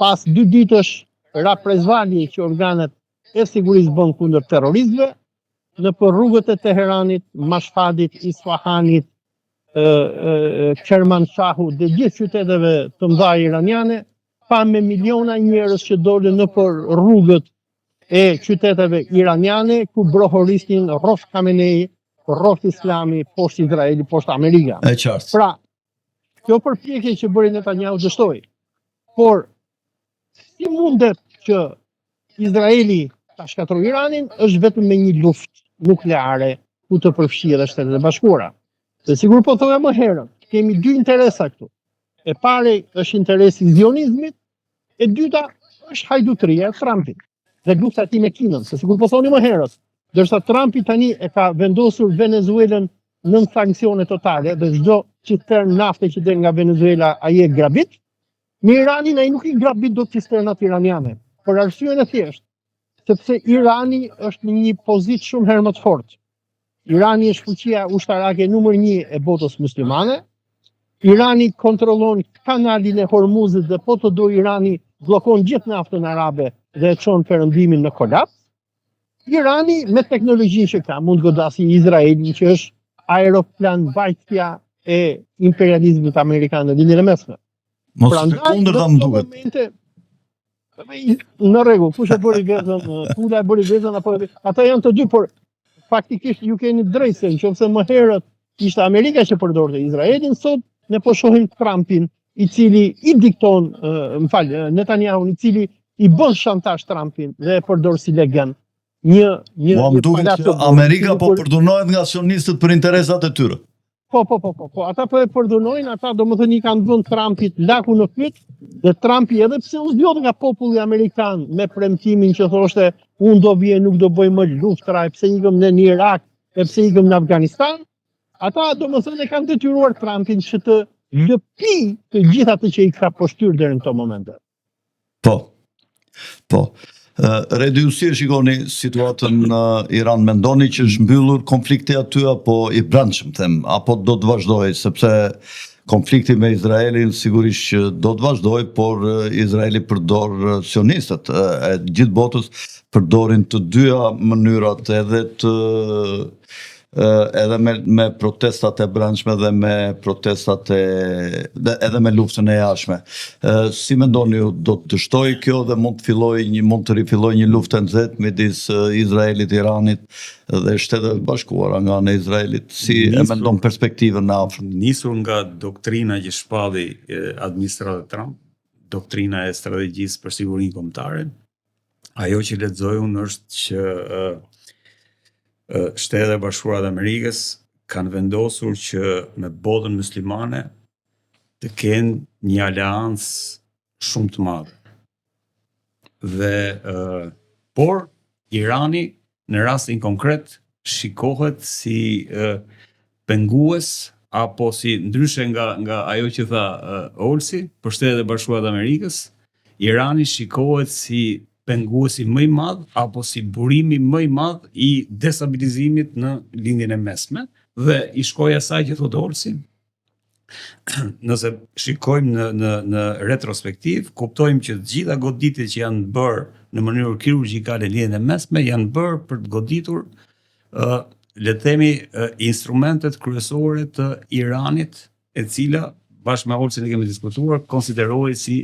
pas dy ditësh raprezalje që organet e sigurisë bënë kundër terroristëve, nëpër rrugët e Teheranit, Mashhadit, Isfahanit, Kermanshahut dhe gjithë qyteteve të mëdha iraniane, pa me miliona njerëz që dolën nëpër rrugët e qyteteve iraniane ku brohorisnin rroftë Khamenei, rroftë Islami, poshtë Izraeli, poshtë Amerika. E qartë. Pra, kjo përpjekje që bëri Netanyahu dështoi. Por si mundet që Izraeli ta shkatërrojë Iranin është vetëm me një luftë nukleare ku të përfshijë edhe Shtetet e Bashkuara. Dhe sikur po thoja më herët, kemi dy interesa këtu. E pari është interesi i zionizmit E dyta është hajdutëria e Trumpit dhe lufta e tij me Kinën, se sikur po thoni më herët, ndërsa Trumpi tani e ka vendosur Venezuelën nën sanksione totale dhe çdo cisternë nafte që del nga Venezuela ai e grabit, me Iranin ai nuk i grabit dot cisternat iraniane, për arsyen e thjeshtë, sepse Irani është në një pozitë shumë herë më të fortë. Irani është fuqia ushtarake numër 1 e botës muslimane. Irani kontrollon kanalin e Hormuzit dhe po të do Irani bllokon gjithë naftën arabe dhe e çon perëndimin në kolaps. Irani me teknologjinë që ka mund të godasi Izraelin që është aeroplanmbajtësja e imperializmit amerikan në Lindjen e Mesme. Mos e kundërta më duket. Momente, në rregull, kush e bëri vezën, pula e bëri vezën apo ata janë të dy, por faktikisht ju keni drejtë se nëse më herët ishte Amerika që përdorte Izraelin, sot ne po shohim Trumpin i cili i dikton, më fal, Netanyahu i cili i bën shantazh Trumpin dhe e përdor si legen. Një një Mua më duket që Amerika po përdhunohet nga sionistët për interesat e tyre. Po, po, po, po, po, ata po e përdhunojnë, ata domethënë i kanë vënë Trumpit lakun në fyt, dhe Trumpi edhe pse u zgjodh nga populli amerikan me premtimin që thoshte unë do vij nuk do bëj më luftra, e pse ikëm ne në Irak, e pse ikëm në Afganistan, ata domethënë e kanë detyruar Trumpin që të lëpi të gjithë atë që i ka pështyrë deri në këto momente. Po. Po. Redi, ju si e shikoni situatën në Iran? Mendoni që është mbyllur konflikti aty apo i brendshëm, them, apo do të vazhdojë sepse konflikti me Izraelin sigurisht që do të vazhdojë, por Izraeli përdor sionistët e gjithë botës përdorin të dyja mënyrat edhe të edhe me me protestat e brendshme dhe me protestat e dhe edhe me luftën e jashtme. Si mendoni ju do të dështojë kjo dhe mund të fillojë një mund të rifillojë një luftë e nxehtë midis Izraelit, Iranit dhe Shteteve të Bashkuara nga ana e Izraelit? Si e mendon perspektivën e afërt? Nisur nga doktrina që shpalli administrata Trump, doktrina e strategjisë për sigurinë kombëtare, Ajo që lexoj unë është që Shtetet e Bashkuara të Amerikës kanë vendosur që me botën muslimane të kenë një aleancë shumë të madhe. Dhe por Irani në rastin konkret shikohet si pengues apo si ndryshe nga nga ajo që tha Olsi për Shtetet e Bashkuara të Amerikës, Irani shikohet si penguesi më i madh apo si burimi më i madh i destabilizimit në Lindjen e Mesme dhe i shkoj asaj që thotë Olsi. Nëse shikojmë në në në retrospektiv, kuptojmë që të gjitha goditjet që janë bërë në mënyrë kirurgjikale në Lindjen e Mesme janë bërë për të goditur ë uh, le të themi uh, instrumentet kryesore të Iranit, e cila bashkë me Olsin e kemi diskutuar, konsiderohej si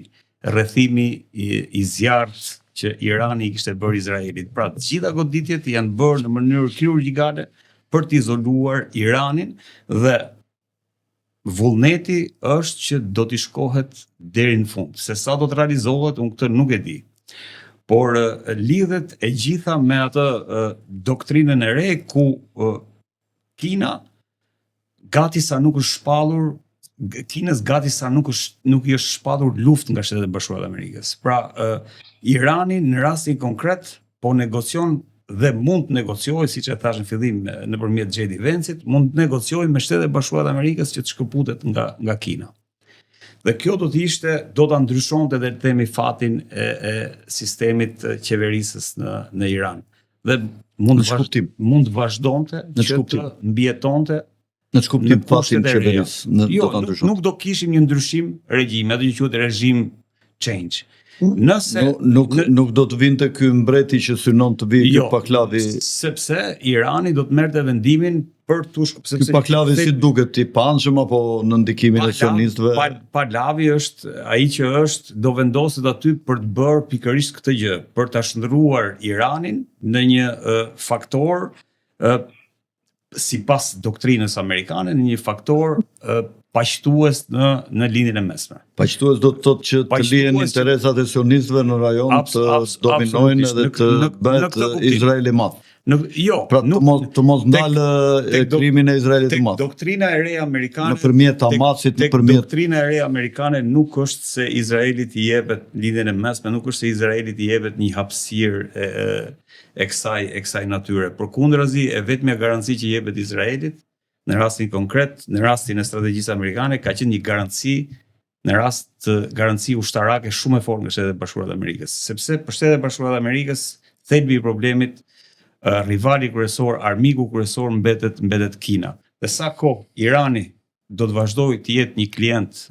rrethimi i, i zjarrit që Irani i kishte bërë Izraelit. Pra, të gjitha goditjet janë bërë në mënyrë kirurgjikale për të izoluar Iranin dhe vullneti është që do t'i shkohet deri në fund. Se sa do të realizohet, unë këtë nuk e di. Por lidhet e gjitha me atë doktrinën e re ku Kina gati sa nuk është shpallur Kinës gati sa nuk është nuk i është shpallur luftë nga Shtetet e Bashkuara të Amerikës. Pra, uh, Irani në rastin konkret po negocion dhe mund të negociojë, siç e thashë në fillim nëpërmjet JD Vance-it, mund të negociojë me Shtetet e Bashkuara të Amerikës që të shkëputet nga nga Kina. Dhe kjo do të ishte, do ta ndryshonte dhe të themi fatin e, e sistemit qeverisës në në Iran. Dhe mund të vazhd, mund të vazhdonte në që të mbijetonte në ç'kuptim fatin qeverisë në jo, do ta ndryshonte. Nuk, nuk do kishim një ndryshim regjimi, atë që quhet regime change. Nëse nuk nuk, në, nuk do të vinte ky mbreti që synon të vijë jo, ky Pahlavi, sepse Irani do të merrte vendimin për të shku, sepse ky Pahlavi si duket i panshëm apo në ndikimin e sionistëve? Pa, Pahlavi është ai që është do vendoset aty për të bërë pikërisht këtë gjë, për ta shndërruar Iranin në një uh, faktor uh, sipas doktrinës amerikane në një faktor paqtues në në Lindjen e Mesme. Paqtues do të thotë që të lihen interesat e sionistëve në rajon të dominojnë edhe të bëhet Izraeli i madh. Në, jo, pra të mos të mos ndalë krijimin e Izraelit të madh. Doktrina e re amerikane nëpërmjet Hamasit, nëpërmjet doktrina e re amerikane nuk është se Izraelit i jepet Lindjen e Mesme, nuk është se Izraelit i jepet një hapësirë e, e e kësaj e kësaj natyre. Përkundrazi, e vetmja garanci që jepet Izraelit në rastin konkret, në rastin e strategjisë amerikane ka qenë një garanci në rast të garanci ushtarake shumë e fortë nga Shtetet e Bashkuara të Amerikës, sepse për Shtetet e Bashkuara të Amerikës thelbi i problemit, rivali kryesor, armiku kryesor mbetet mbetet Kina. Dhe sa kohë Irani do të vazhdojë të jetë një klient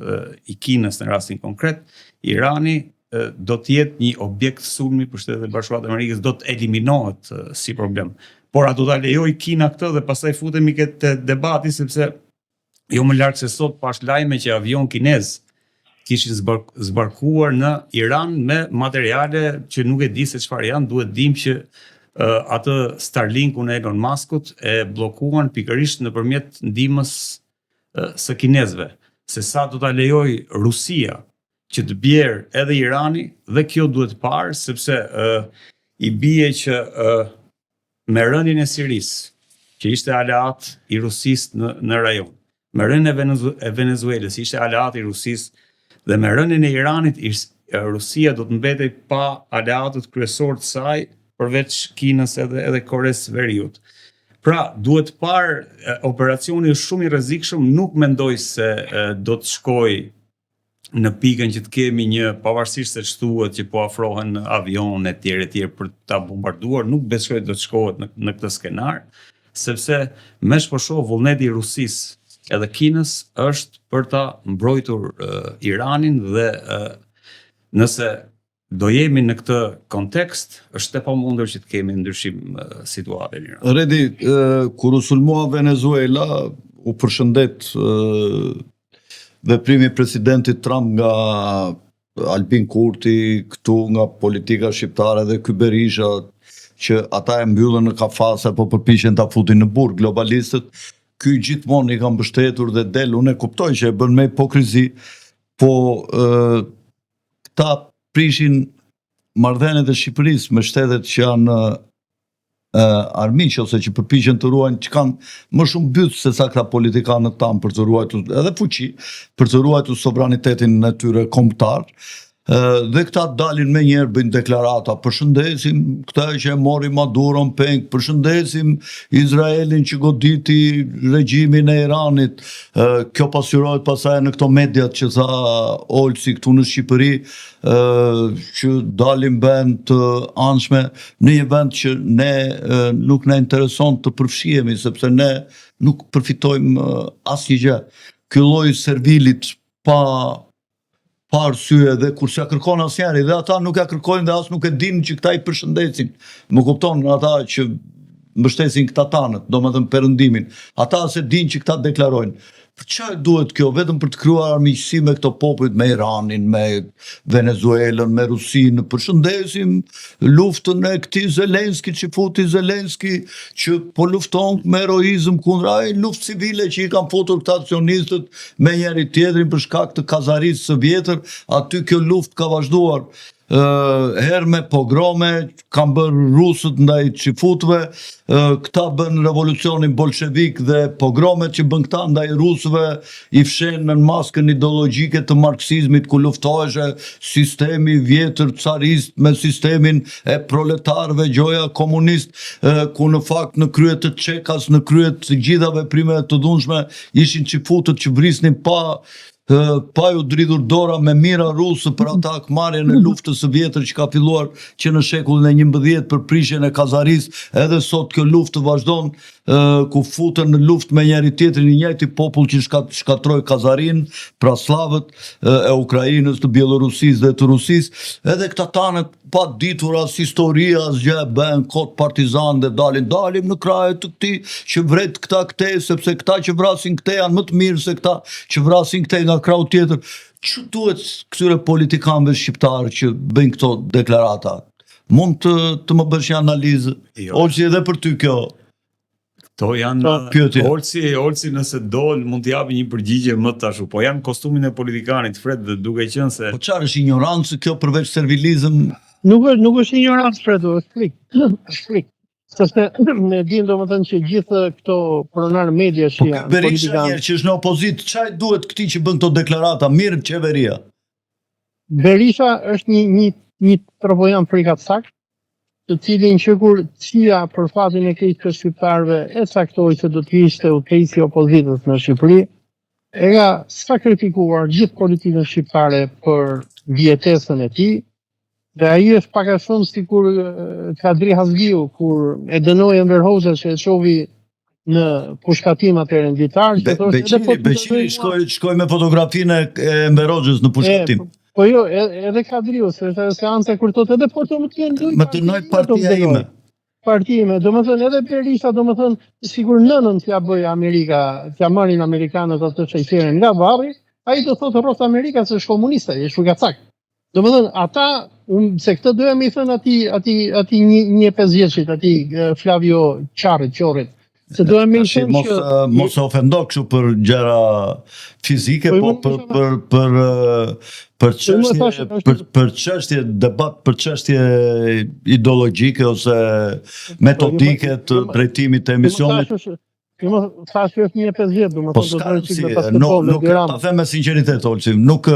i Kinës në rastin konkret, Irani do të jetë një objekt sulmi për Shtetet e Bashkuara të Amerikës, do të eliminohet si problem. Por a do ta lejojë Kina këtë dhe pastaj futemi te debati sepse jo më larg se sot pashë lajme që avion kinez kishin zbarkuar në Iran me materiale që nuk e di se çfarë janë, duhet dim që atë Starlinkun e Elon Muskut e bllokuan pikërisht nëpërmjet ndihmës së kinezëve. Se sa do ta lejojë Rusia që të bjerë edhe Irani dhe kjo duhet parë sepse uh, i bie që uh, me rënien e Sirisë, që ishte aleat i Rusisë në në rajon, me rënien e Venezu e Venezuelës, ishte aleat i Rusisë dhe me rënien e Iranit, ish, Rusia do të mbetej pa aleatët kryesorë të saj, përveç Kinës edhe edhe Koresë së Veriut. Pra, duhet parë, operacioni është shumë i rrezikshëm, nuk mendoj se do të shkojë në pikën që të kemi një pavarësisht se ç'thuhet që po afrohen avionë e tjerë e tjerë për ta bombarduar, nuk besoj do të shkohet në në këtë skenar, sepse me ç'po shoh vullneti i Rusisë edhe Kinës është për ta mbrojtur uh, Iranin dhe uh, nëse do jemi në këtë kontekst, është e pamundur që të kemi ndryshim situate në Iran. Redi, kur u sulmua Venezuela, u përshëndet veprimi i presidentit Trump nga Albin Kurti këtu nga politika shqiptare dhe ky Berisha që ata e mbyllën në kafaz e po përpiqen ta futin në burg globalistët ky gjithmonë i ka mbështetur dhe del unë e kuptoj që e bën me hipokrizi po këta prishin marrëdhëniet e Shqipërisë me shtetet që janë armiq ose që përpiqen të ruajnë që kanë më shumë bythë se sa këta politikanët tanë për të ruajtur edhe fuqi, për të ruajtur sovranitetin e tyre kombëtar. Dhe këta dalin menjëherë bëjnë deklarata, përshëndesim këta që e mori Maduron peng, përshëndesim Izraelin që goditi regjimin e Iranit. Kjo pasqyrohet pastaj në këto mediat që tha Olsi këtu në Shqipëri, që dalin bëhen të anshme në një vend që ne nuk na intereson të përfshihemi sepse ne nuk përfitojmë asnjë gjë. Ky lloj servilit pa pa arsye dhe kur s'ja kërkon asnjëri dhe ata nuk ja kërkojnë dhe as nuk e dinë që këta i përshëndesin. Më kupton ata që mbështesin këta tanët, domethënë perëndimin. Ata as e dinë që këta deklarojnë. Për çfarë duhet kjo? Vetëm për të krijuar armiqësi me këto popujt, me Iranin, me Venezuelën, me Rusinë. Përshëndesim luftën e këtij Zelenski që futi Zelenski që po lufton me heroizëm kundra ai luftë civile që i kanë futur këta sionistët me njëri tjetrin për shkak të kazarisë së vjetër, aty kjo luftë ka vazhduar herë me pogrome, kanë bërë rusët ndaj çifutëve, këta bën revolucionin bolshevik dhe pogromet që bën këta ndaj rusëve i fshen nën maskën ideologjike të marksizmit ku luftoheshe sistemi i vjetër carist me sistemin e proletarëve gjoja komunist, ku në fakt në krye të Çekas, në krye të gjitha veprimeve të dhunshme ishin çifutët që vrisnin pa pa ju dridhur dora me mijëra rusë për atë hakmarrjen e luftës së vjetër që ka filluar që në shekullin e 11 për prishjen e Kazarisë, edhe sot kjo luftë vazhdon ku futen në luftë me njëri tjetrin i njëjti popull që shkatroi Kazarinë, pra sllavët e Ukrainës, të Bjellorusisë dhe të Rusisë, edhe këta tanët pa ditur as histori, as gjë, bëhen kot partizan dhe dalin, dalim në krahë të këtij që vret këta këtej, sepse këta që vrasin këtej janë më të mirë se këta që vrasin këtej nga krahu tjetër. Ç'u duhet këtyre politikanëve shqiptarë që bëjnë këto deklarata? Mund të të më bësh një analizë? Jo. Olsi edhe për ty kjo. Këto janë po, pyetje. Olsi, Olsi nëse dol mund të japi një përgjigje më tash, po janë kostumin e politikanit Fred dhe duke qenë se Po çfarë është injorancë kjo përveç servilizëm? Nuk është nuk është injorancë Fred, është frikë. Është frikë. Sepse ne dimë domethënë që gjithë këto pronarë media që po janë Berisha politikanë. Berisha që është në opozitë, ç'i duhet këtij që bën këto deklarata, mirë qeveria. Berisha është një një një tropojan frikacak, të cilin që kur CIA për fatin e keq të shqiptarëve e caktoi se do të ishte udhëheqësi i opozitës në Shqipëri, e ka sakrifikuar gjithë politikën shqiptare për mbijetesën e tij, dhe ai është pak a shumë sikur Kadri Hazbiu kur e dënoi Enver Hoxha që e çovi në pushkatim atëherë në Ditar, që thoshte edhe po Beqiri shkoi shkoi me fotografinë e Enver Hoxhës në pushkatim. E, po jo, edhe Kadriu, se është ajo seanca kur thotë edhe po të më të ndoj. Më dënoi partia ime. Partia ime, domethënë edhe Berisha, domethënë sikur nënën t'ia bëjë Amerika, t'ia marrin amerikanët atë sheqerin nga varri, ai do thotë rroftë Amerika se është komunista, është frikacak. Domethënë, ata, unë, se këtë doja me i thënë atij, atij, atij një, një pesëdhjetëshit, atij Flavio Qarrit, Qorrit, se doja me i thënë mos, që... Mos e ofendo kështu për gjëra fizike, po, po për, për, për, për çështje, për, për çështje debat, për çështje ideologjike ose po, metodike të drejtimit të emisionit. Jo, më thashë që është 1.50, do më po thonë do të rëqik me basketbol me Tiranë. Ta them me sinqeritet, Olsi, nuk...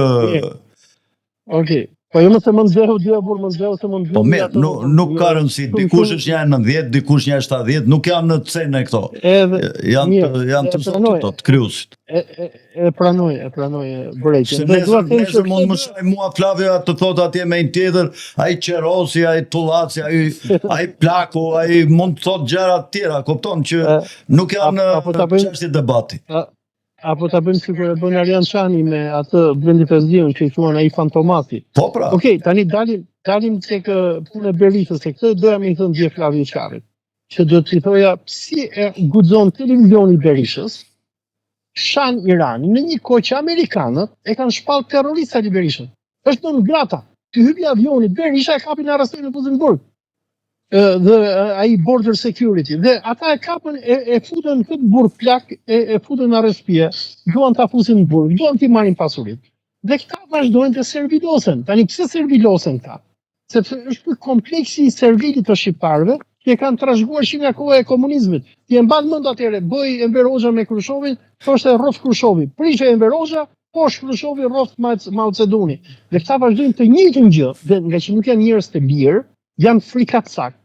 Okej, po jo më se më nxehu dy burr më nxehu se më nxehu. Po mirë, nuk nuk ka rëndësi, dikush është 1.90, dikush 1.70, nuk janë në cene këto. Edhe janë të, janë të zotit këto, të krijuesit. E, e, e pranoj, e pranoj vërejtjen. Se nesër, nesër mund më shaj mua Flavio të thotë atje me një tjetër, ai Qerosi, ai Tullaci, ai ai Plaku, ai mund të thotë gjëra të tjera, kupton që nuk janë apo ta bëjmë çështje debati. Apo ta bëjmë sikur e bën Arian Çani me atë Blendi Fevziun që i thuan ai Fantomasi. Po pra. Okej, okay, tani dalim dalim tek puna e Berishës, se këtë doja me i thënë dje Flavio Qarrit, që do t'i thoja si e guxon televizioni i Berishës, shan Iranin në një kohë që amerikanët e kanë shpallë terrorist Sali Berishën. Është non grata. T'i hypi avionit Berisha e kapin arrestojnë në fusin në burg. Dhe ai border security dhe ata e kapën e, e futën këtë burrë plak e, e futën në arrest shtëpie, duan ta fusin në burg, duan t'i marrin pasuritë. Dhe këta vazhdojnë të servilosen. Tani pse servilosen këta? Sepse është ky kompleksi i servilit të shqiptarëve që e kanë trashëguar që nga koha e komunizmit. Ti e mban mend atëherë, bëhej Enver Hoxha me Krushovin, thoshte rroftë Krushovi. Prishej Enver Hoxha, Poshtë Hrushovi rroftë Mao Zeduni. Dhe këta vazhdojnë të njëjtën gjë, dhe ngaqë nuk janë njerëz të lirë, janë frikacak,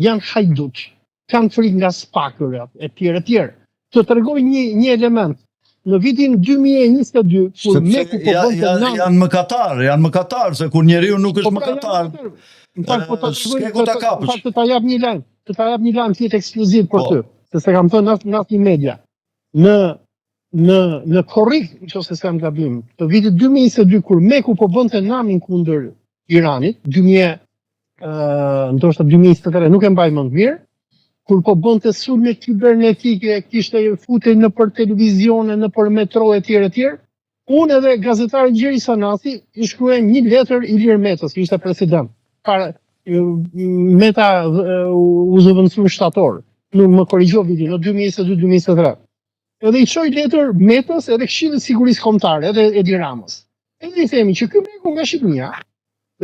janë hajdut, kanë frikë nga SPAK-rat e tjerë e tjerë. Të tregoj një një element. Në vitin 2022 kur Meku po bënte ja, ja, janë mëkatar, janë mëkatar se kur njeriu nuk është po pra, mëkatar. Në fakt po ta tregoj, ku ta kapësh. Në fakt të ta jap një lajm, të ta jap një lajm të jetë ekskluziv për po. ty, se s'e kam thënë në asnjë media. Në në në korrik, nëse s'kam gabim, të vitit 2022 kur Meku po bënte namin kundër Iranit, 2000 ë ndoshta 2023, nuk e mbaj mend mirë, kur po bënte sulme kibernetike, kishte futej nëpër televizione, nëpër metro e tjerë e tjerë, unë edhe gazetari Gjeri Sanasi i shkruajmë një letër Ilir Metës, që ishte president. Para Meta u zëvendësu në shtator, nuk më korrigjo vitin, në 2022-2023. Edhe i çoj letër Metës edhe Këshillit të Sigurisë Kombëtare, edhe Edi Ramës. Edhe i themi që ky Meku nga Shqipëria,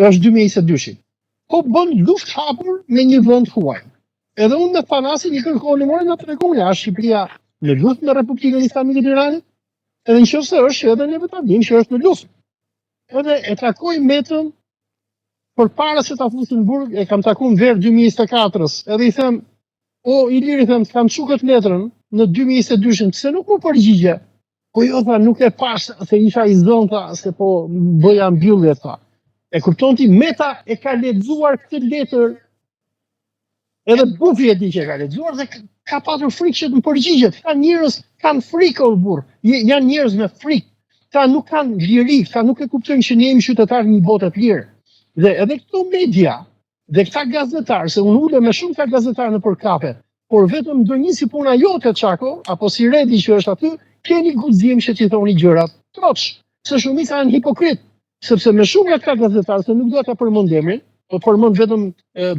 është 2022-shi, po bën luftë hapur me një vend huaj. Edhe unë me Thanasin i kërkonim, more na tregoni, a është Shqipëria në luftë me Republikën Islamike të Iranit? Edhe në qoftë se është, edhe neve ta dimë që është në luftë. Edhe e takoj Metën përpara se ta fusin në burg, e kam takuar në verë 2024-s. Edhe i them, o Ilir i them, të kam çu këtë letrën në 2022-shin, pse nuk m'u përgjigje? Po jo, tha, nuk e pash, se isha i zënë, tha, se po bëja mbyllje, tha. E kupton ti, Meta e ka lexuar këtë letër, edhe bufi e di që e ka lexuar, dhe ka patur frikë që të më përgjigjet. Ka njerëz, kanë frikë, o burrë, janë njerëz me frikë. Këta nuk kanë liri, këta nuk e kuptojnë që ne jemi qytetarë një bote të lirë. Dhe edhe këto media, Dhe këta gazetarë, se unë ulem me shumë këta gazetarë nëpër kafe, por vetëm ndonjë si puna jote Çako, apo si Redi që është aty, keni guxim që t'i thoni gjërat troç, se shumica janë hipokrit, sepse me shumë nga këta gazetarë, se nuk dua ta përmend emrin, po përmend vetëm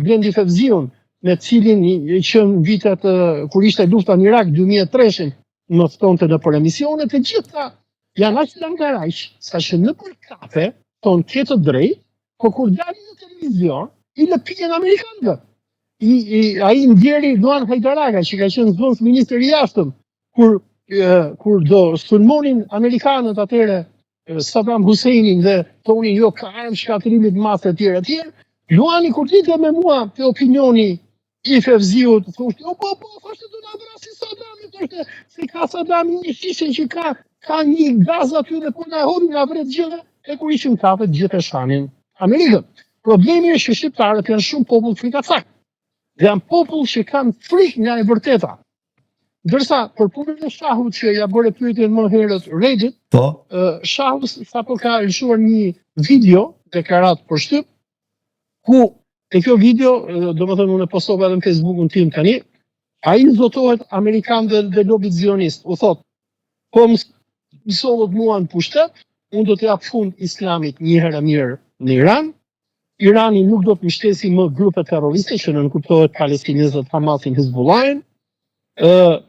Blendi Fevziun, me të cilin që në vitet kur ishte lufta në Irak 2003-shin, më ftonte nëpër emisione, të gjitha janë aq langaraq, sa që nëpër kafe, thonë ke të drejtë, po kur dalin në televizion, i lëpihen amerikanëve. I, i, ai i ndjeri Luan Hajdaraga, që ka qenë zëvendës ministër i jashtëm, kur, e, kur do sulmonin amerikanët atëherë Saddam Husseinin dhe thonin jo ka armë shkatërrimit në masë e tjerë e tjerë, Luani kur dilte me mua te opinioni i Fevziut, thoshte, jo, po, po, thoshte, do na vrasi Saddami, thoshte, se ka Saddami një shishe që ka, ka një gaz aty dhe po na hodhi na vret gjithë, e kur ishim kafe, gjithë e shanin Amerikën. Problemi është që shqiptarët janë shumë popull frikacak. Dhe janë popull që kanë frikë nga e vërteta. Ndërsa për punën e Shahut që ja bëre pyetjen më herët Redit, po. Shahu sapo ka lëshuar një video, deklaratë për shtyp, ku te kjo video, domethënë unë e postova edhe në Facebookun tim tani, ai i zotohet amerikanëve dhe lobit zionist, u thotë, po më sollët mua në pushtet, unë do t'i jap fund islamit një herë e mirë në Iran, Irani nuk do të mbështesi më grupe terroriste që nënkuptohet palestinezët, Hamasin, Hezbollahin. Ë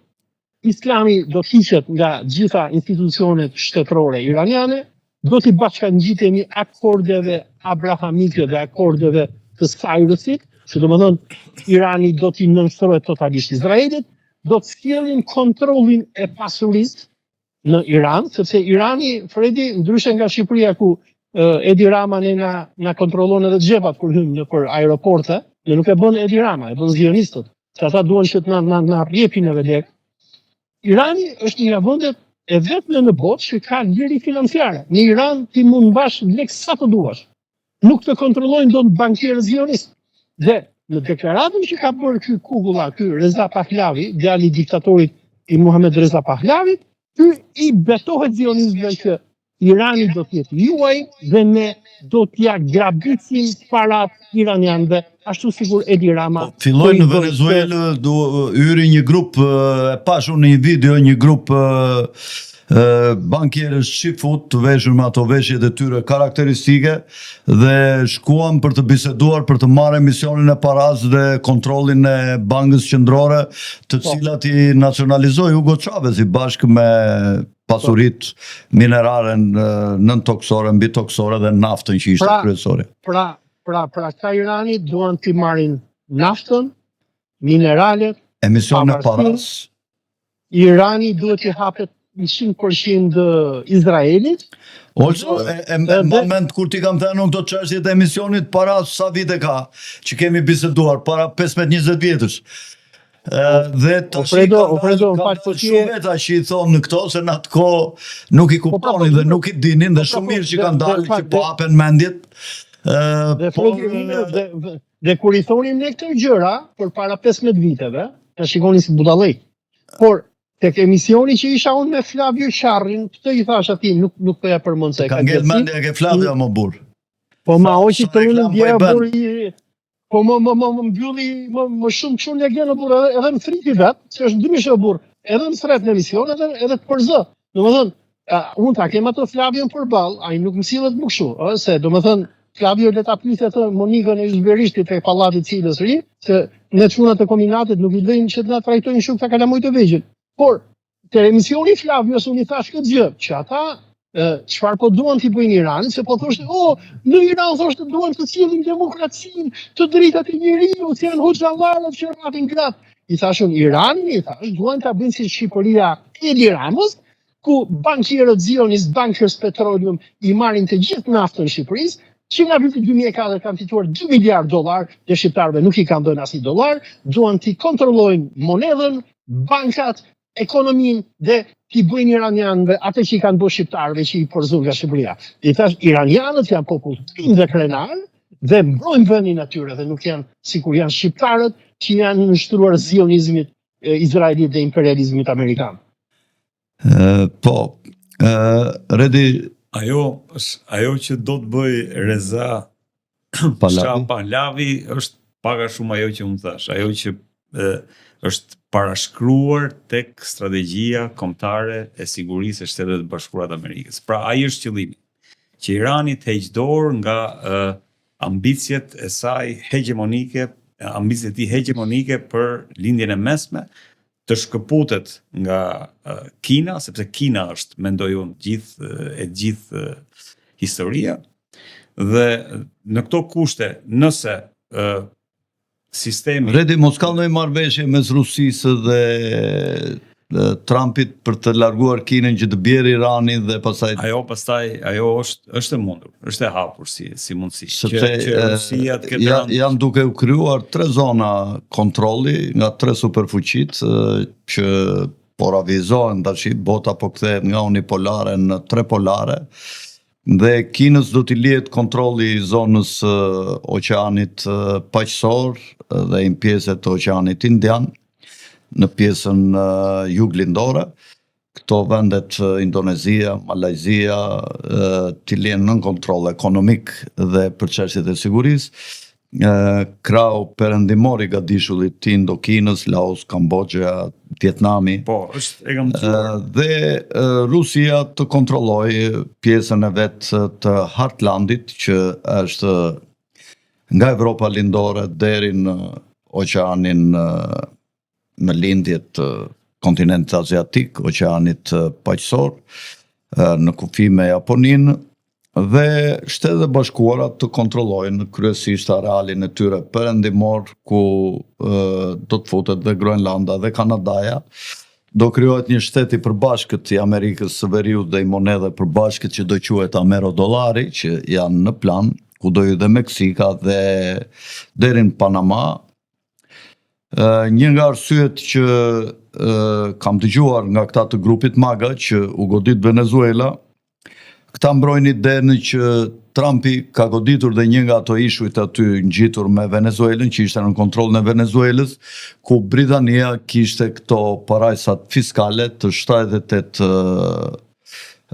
Islami do të hiqet nga gjitha institucionet shtetërore iraniane, do t'i bashkangjitemi akordeve abrahamike dhe akordeve të Cyrus-it, që domethënë Irani do t'i nënshtrohet totalisht Izraelit, do të sjellin kontrollin e pasurisë në Iran, sepse Irani, Fredi, ndryshe nga Shqipëria ku Edi Rama ne na na kontrollon edhe xhepat kur hyjmë nëpër aeroporte, ne nuk e bën Edi Rama, e bën zionistët, se ata duan që të na na na rrjepin edhe lek. Irani është një nga vendet e vetme në botë që ka liri financiare. Në Iran ti mund mbash lek sa të duash. Nuk të kontrollojnë dot bankierët zionistë. Dhe në deklaratën që ka bërë ky kukulla, ky Reza Pahlavi, djali i diktatorit i Muhamed Reza Pahlavit, ky i betohet zionistëve që Irani do të jetë juaj dhe ne do t'ja grabisim parat iranianëve, ashtu sikur Edi Rama. Po, filloi në Venezuelë, do hyri një grup e pashë unë në një video, një grup bankierësh çifut të veshur me ato veshjet e tyre karakteristike dhe shkuan për të biseduar për të marrë emisionin e parasë dhe kontrollin e bankës qendrore, të po. cilat i nacionalizoi Hugo Chavez i bashkë me pasuritë minerare nëntokësore, mbitokësore dhe naftën që ishte pra, kryesore. Pra, pra, pra, këta Irani duan t'i marrin naftën, mineralet, emisionin e parasë. Irani duhet t'i hapet 100% Izraelit. Olso, e, e, e mban mend kur t'i kam thënë unë këto çështjet e emisionit para sa vite ka që kemi biseduar para 15-20 vjetësh. Ë dhe tash Fredo, o Fredo, më fal, po ti shumë veta që i thonë në këto se në atë kohë nuk i po, pra, kuptonin po, dhe nuk i dinin dhe po, pra, shumë po, mirë që dhe- kanë dhe, dalë që fal, po dhe- hapen mendjet. Ë Dhe por Fredi, dhe, dhe, dhe kur i thonim ne këto gjëra për para 15 viteve, na shikonin si budallej. Por tek emisioni që isha unë me Flavio Sharrin, këtë i thash atij, nuk nuk po ja përmend se e ka ka ngel gjatësi. mendja ke Flavio më burr. Po ma Sa- hoqi sa trunin reklam po dje i bën. burr i po më më më më mbylli më më shumë kështu në gjenë burr edhe edhe më thriti vet, se është ndryshe o burr, edhe më thret në emision edhe edhe të përzë. Domethënë, a, unë ta kem atë Flavion përballë, ai nuk më sillet më kështu, ë, se domethënë Flavio le ta pyesë atë Monikën e Zberishtit tek pallati i cilës ri, se ne çunat e kombinatit nuk i lëjnë që të na trajtojnë kështu këta kalamoj të vegjël. Por te emisioni i Flavios unë i thash këtë gjë, që ata e, çfarë po duan t'i bëjnë Iranit, se po thoshte, "Oh, në Iran thoshte duan të sjellin demokracinë, të drejtat e njeriut, janë hoxhallarët që rrapin gratë." I thash unë Iranin, i thash, duan ta bëjnë si Shqipëria e Edi Ramës, ku bankierët zionist, bankers petroleum i marrin të gjithë naftën e Shqipërisë, që nga viti 2004 kanë fituar 2 miliard dollar dhe shqiptarëve nuk i kanë dhënë asnjë dollar, duan t'i kontrollojnë monedhën, bankat, ekonominë dhe t'i bëjnë iranianëve atë që i kanë bërë shqiptarëve që i përzur nga Shqipëria. I thash, iranianët janë popull trim dhe krenar dhe mbrojnë vendin atyre dhe nuk janë sikur janë shqiptarët që janë nënshtruar zionizmit e, izraelit dhe imperializmit amerikan. Ë po, ë Redi Ajo është ajo që do të bëj Reza Pahlavi. Shah Pahlavi është pak a shumë ajo që unë thash, ajo që e, është parashkruar tek strategjia kombëtare e sigurisë e Shteteve të Bashkuara të Amerikës. Pra ai është qëllimi, që Irani të heq dorë nga e, ambiciet e saj hegemonike, ambiciet e tij hegemonike për lindjen e mesme, të shkëputet nga e, Kina, sepse Kina është, mendoj unë, gjithë e gjithë e, historia. Dhe në këto kushte, nëse ë sistemi Redi, mos ka ndonjë marrëveshje mes Rusisë dhe dhe Trumpit për të larguar Kinën që të bjerë Irani dhe pastaj ajo pastaj ajo është është e mundur, është e hapur si si mundësi sepse që, që e, Rusia të ketë ja, rënë janë duke u krijuar tre zona kontrolli nga tre superfuqitë e, që po ravizohen tash bota po kthehet nga unipolare në trepolare dhe Kinës do t'i lihet kontrolli i zonës e, oqeanit e, paqësor e, dhe një pjesë të oqeanit Indian në pjesën e, juglindore. Këto vendet e, Indonezia, Malajzia, e, t'i lihen nën kontroll ekonomik dhe për çështjet e sigurisë. E, Krau perëndimor i gadishullit të Indokinës, Laos, Kamboxha, Vietnami, Po, është e kam dëgjuar. Ë, dhe ë, Rusia të kontrollojë pjesën e vet të Heartlandit që është nga Evropa lindore deri në oqeanin ë, në lindje të kontinentit aziatik, oqeanit ë, paqësor, ë, në kufi me Japoninë dhe Shtetet e Bashkuara të kontrollojnë kryesisht arealin e tyre perëndimor ku ë, do të futet dhe Groenlanda dhe Kanadaja. Do krijohet një shtet i përbashkët i Amerikës së Veriut dhe i monedhe përbashkët që do quhet Amero-dollari, që janë në plan, ku do ju dhe Meksika dhe deri në Panama. Ë, Një nga arsyet që ë, kam dëgjuar nga këta të grupit MAGA që u godit Venezuela, këta mbrojnë idenë që Trumpi ka goditur dhe një nga ato ishujt aty ngjitur me Venezuelën, që ishte në kontrollin e Venezuelës, ku Britania kishte këto parajsat fiskale të 78 ë,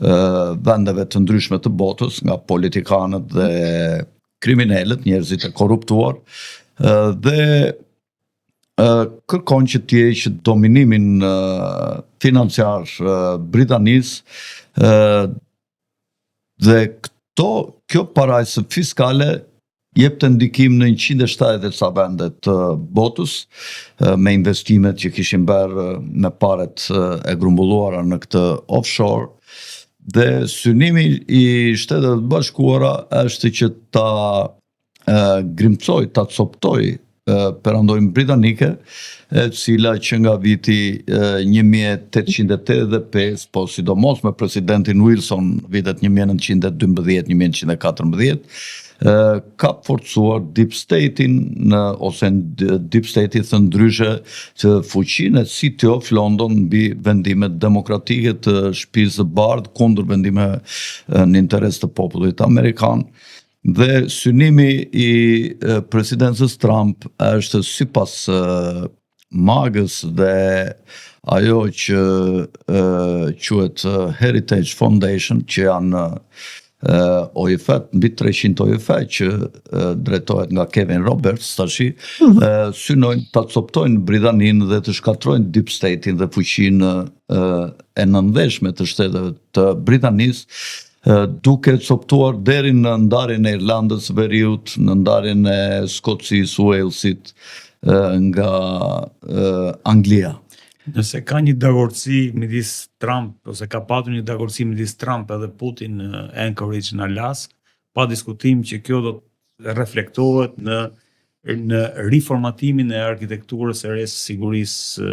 ë, vendeve të ndryshme të botës, nga politikanët dhe kriminelët, njerëzit e korruptuar, ë, dhe ë, kërkon që t'i heqë dominimin ë, financiar ë, Britanisë ë, dhe këto kjo parajsë fiskale jepte ndikim në 170 e ca vende të botës ë, me investimet që kishin bërë ë, me paret ë, e grumbulluara në këtë offshore dhe synimi i Shteteve të Bashkuara është që ta e, grimcoj, ta coptoj Perandorinë Britanike, e cila që nga viti 1885, po sidomos me presidentin Wilson vitet 1912-1914, ka forcuar deep state-in në ose deep state-i thënë ndryshe të fuqinë e City of London mbi vendimet demokratike të Shtëpisë së Bardhë kundër vendimeve në interes të popullit amerikan. Dhe synimi i presidencës Trump është sipas MAGA-s dhe ajo që quhet Heritage Foundation, që janë OJF, mbi 300 OJF që drejtohet nga Kevin Roberts tashi, synojnë ta coptojnë Britaninë dhe të shkatërrojnë deep state-in dhe fuqinë e nëndheshme të shteteve të Britanisë, duke coptuar deri në ndarjen e Irlandës së Veriut, në ndarjen e Skocisë, Walesit nga Anglia. Nëse ka një dakordësi midis Trump ose ka patur një dakordësi midis Trump edhe Putin në Anchorage në Alaska, pa diskutim që kjo do të reflektohet në riformatimin e arkitekturës së re së sigurisë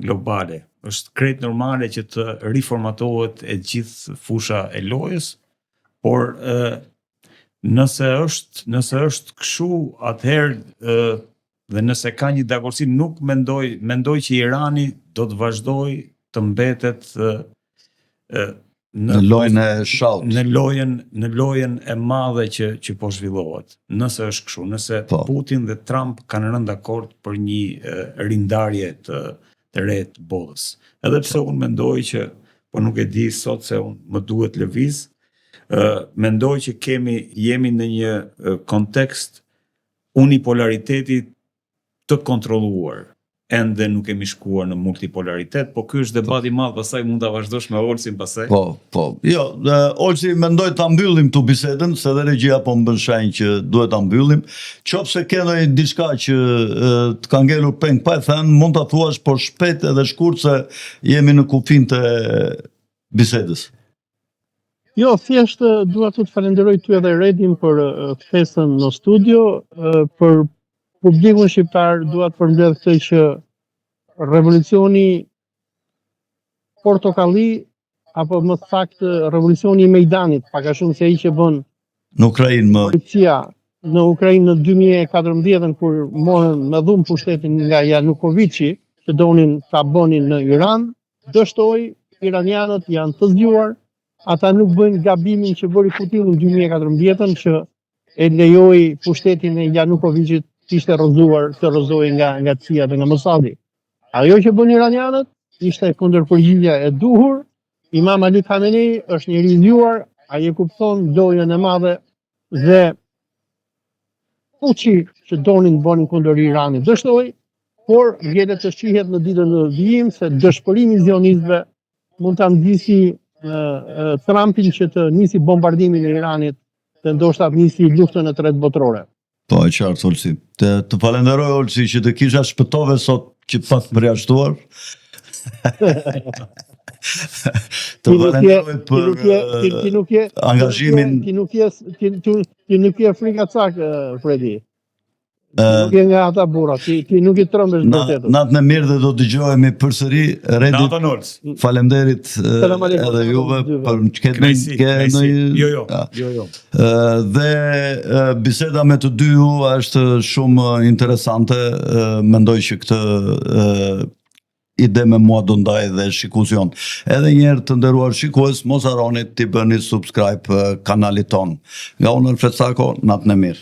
globale. Është krejt normale që të riformatohet e gjithë fusha e lojës, por nëse është kështu, atëherë dhe nëse ka një dakordësi, nuk mendoj, mendoj që Irani do të vazhdojë të mbetet në lojën e shahut. Në lojën e madhe që po zhvillohet. Nëse është kështu, nëse Putin dhe Trump kanë rënë dakord për një rindarje të re të botës. Edhe pse unë mendoj që, po nuk e di sot se unë më duhet lëviz, mendoj që jemi në një kontekst unipolariteti të kontrolluar. Ende nuk kemi shkuar në multipolaritet, po ky është debat i madh, pastaj mund ta vazhdosh me Olsin pastaj. Po. Jo, Olsi, mendoj ta mbyllim këtu bisedën, se edhe regjia po më bën shenjë që duhet ta mbyllim. Qofse ke ndonjë diçka që të ka ngelur peng pa e thënë, mund ta thuash, por shpejt edhe shkurt se jemi në kufin të bisedës. Jo, thjesht dua të të falenderoj ty edhe Redin për ftesën në studio, për publikun shqiptar dua të përmbledh këtë që revolucioni portokalli apo më saktë revolucioni i Mejdanit, pak a shumë se ai që bën Në Ukrainë më policia në Ukrainë në 2014 kur morën me dhunë pushtetin nga Janukovici, që donin ta bënin në Iran, dështoi, iranianët janë të zgjuar, ata nuk bëjnë gabimin që bëri Putin në 2014 që e lejoi pushtetin e Janukovicit të ishte rrëzuar, të rrëzohej nga CIA dhe nga Mossadi. Ajo që bën iranianët ishte kundërpërgjigja e duhur. Imam Ali Khamenei është njeri i zgjuar, ai e kupton lojën e madhe dhe puçi që donin të bënin kundër Iranit dështoi, por ngelet të shihet në ditën në vijim se dëshpërimi i zionistëve mund ta nxisi Trumpin që të nisi bombardimin e Iranit dhe ndoshta të nisi luftën e tretë botërore. Po, e qartë, Olsi. Të falenderoj, Olsi, që të kisha shpëtove sot që pak përjashtuar. Të Ti nuk je, falenderoj ti për nuk je, ti nuk je, angazhimin. Ti nuk je frikacak, Fredi. Ti nuk je nga ata burra, ti nuk i trembesh vërtetës. Natën e mirë dhe do të dëgjohemi përsëri. Redi, Natën Ols. faleminderit Selam aleikum. edhe juve Dyve. për ke Kënaqësi, ke kënaqësi. ndonjë Jo. Ja. Jo. Dhe biseda me të dy ju është shumë interesante. Mendoj që këtë ide me mua do ndaj dhe shikuesi jon. Edhe një herë të nderuar shikues, mos harroni t'i bëni subscribe kanalit ton. Nga unë Alfred Sako, natën e mirë.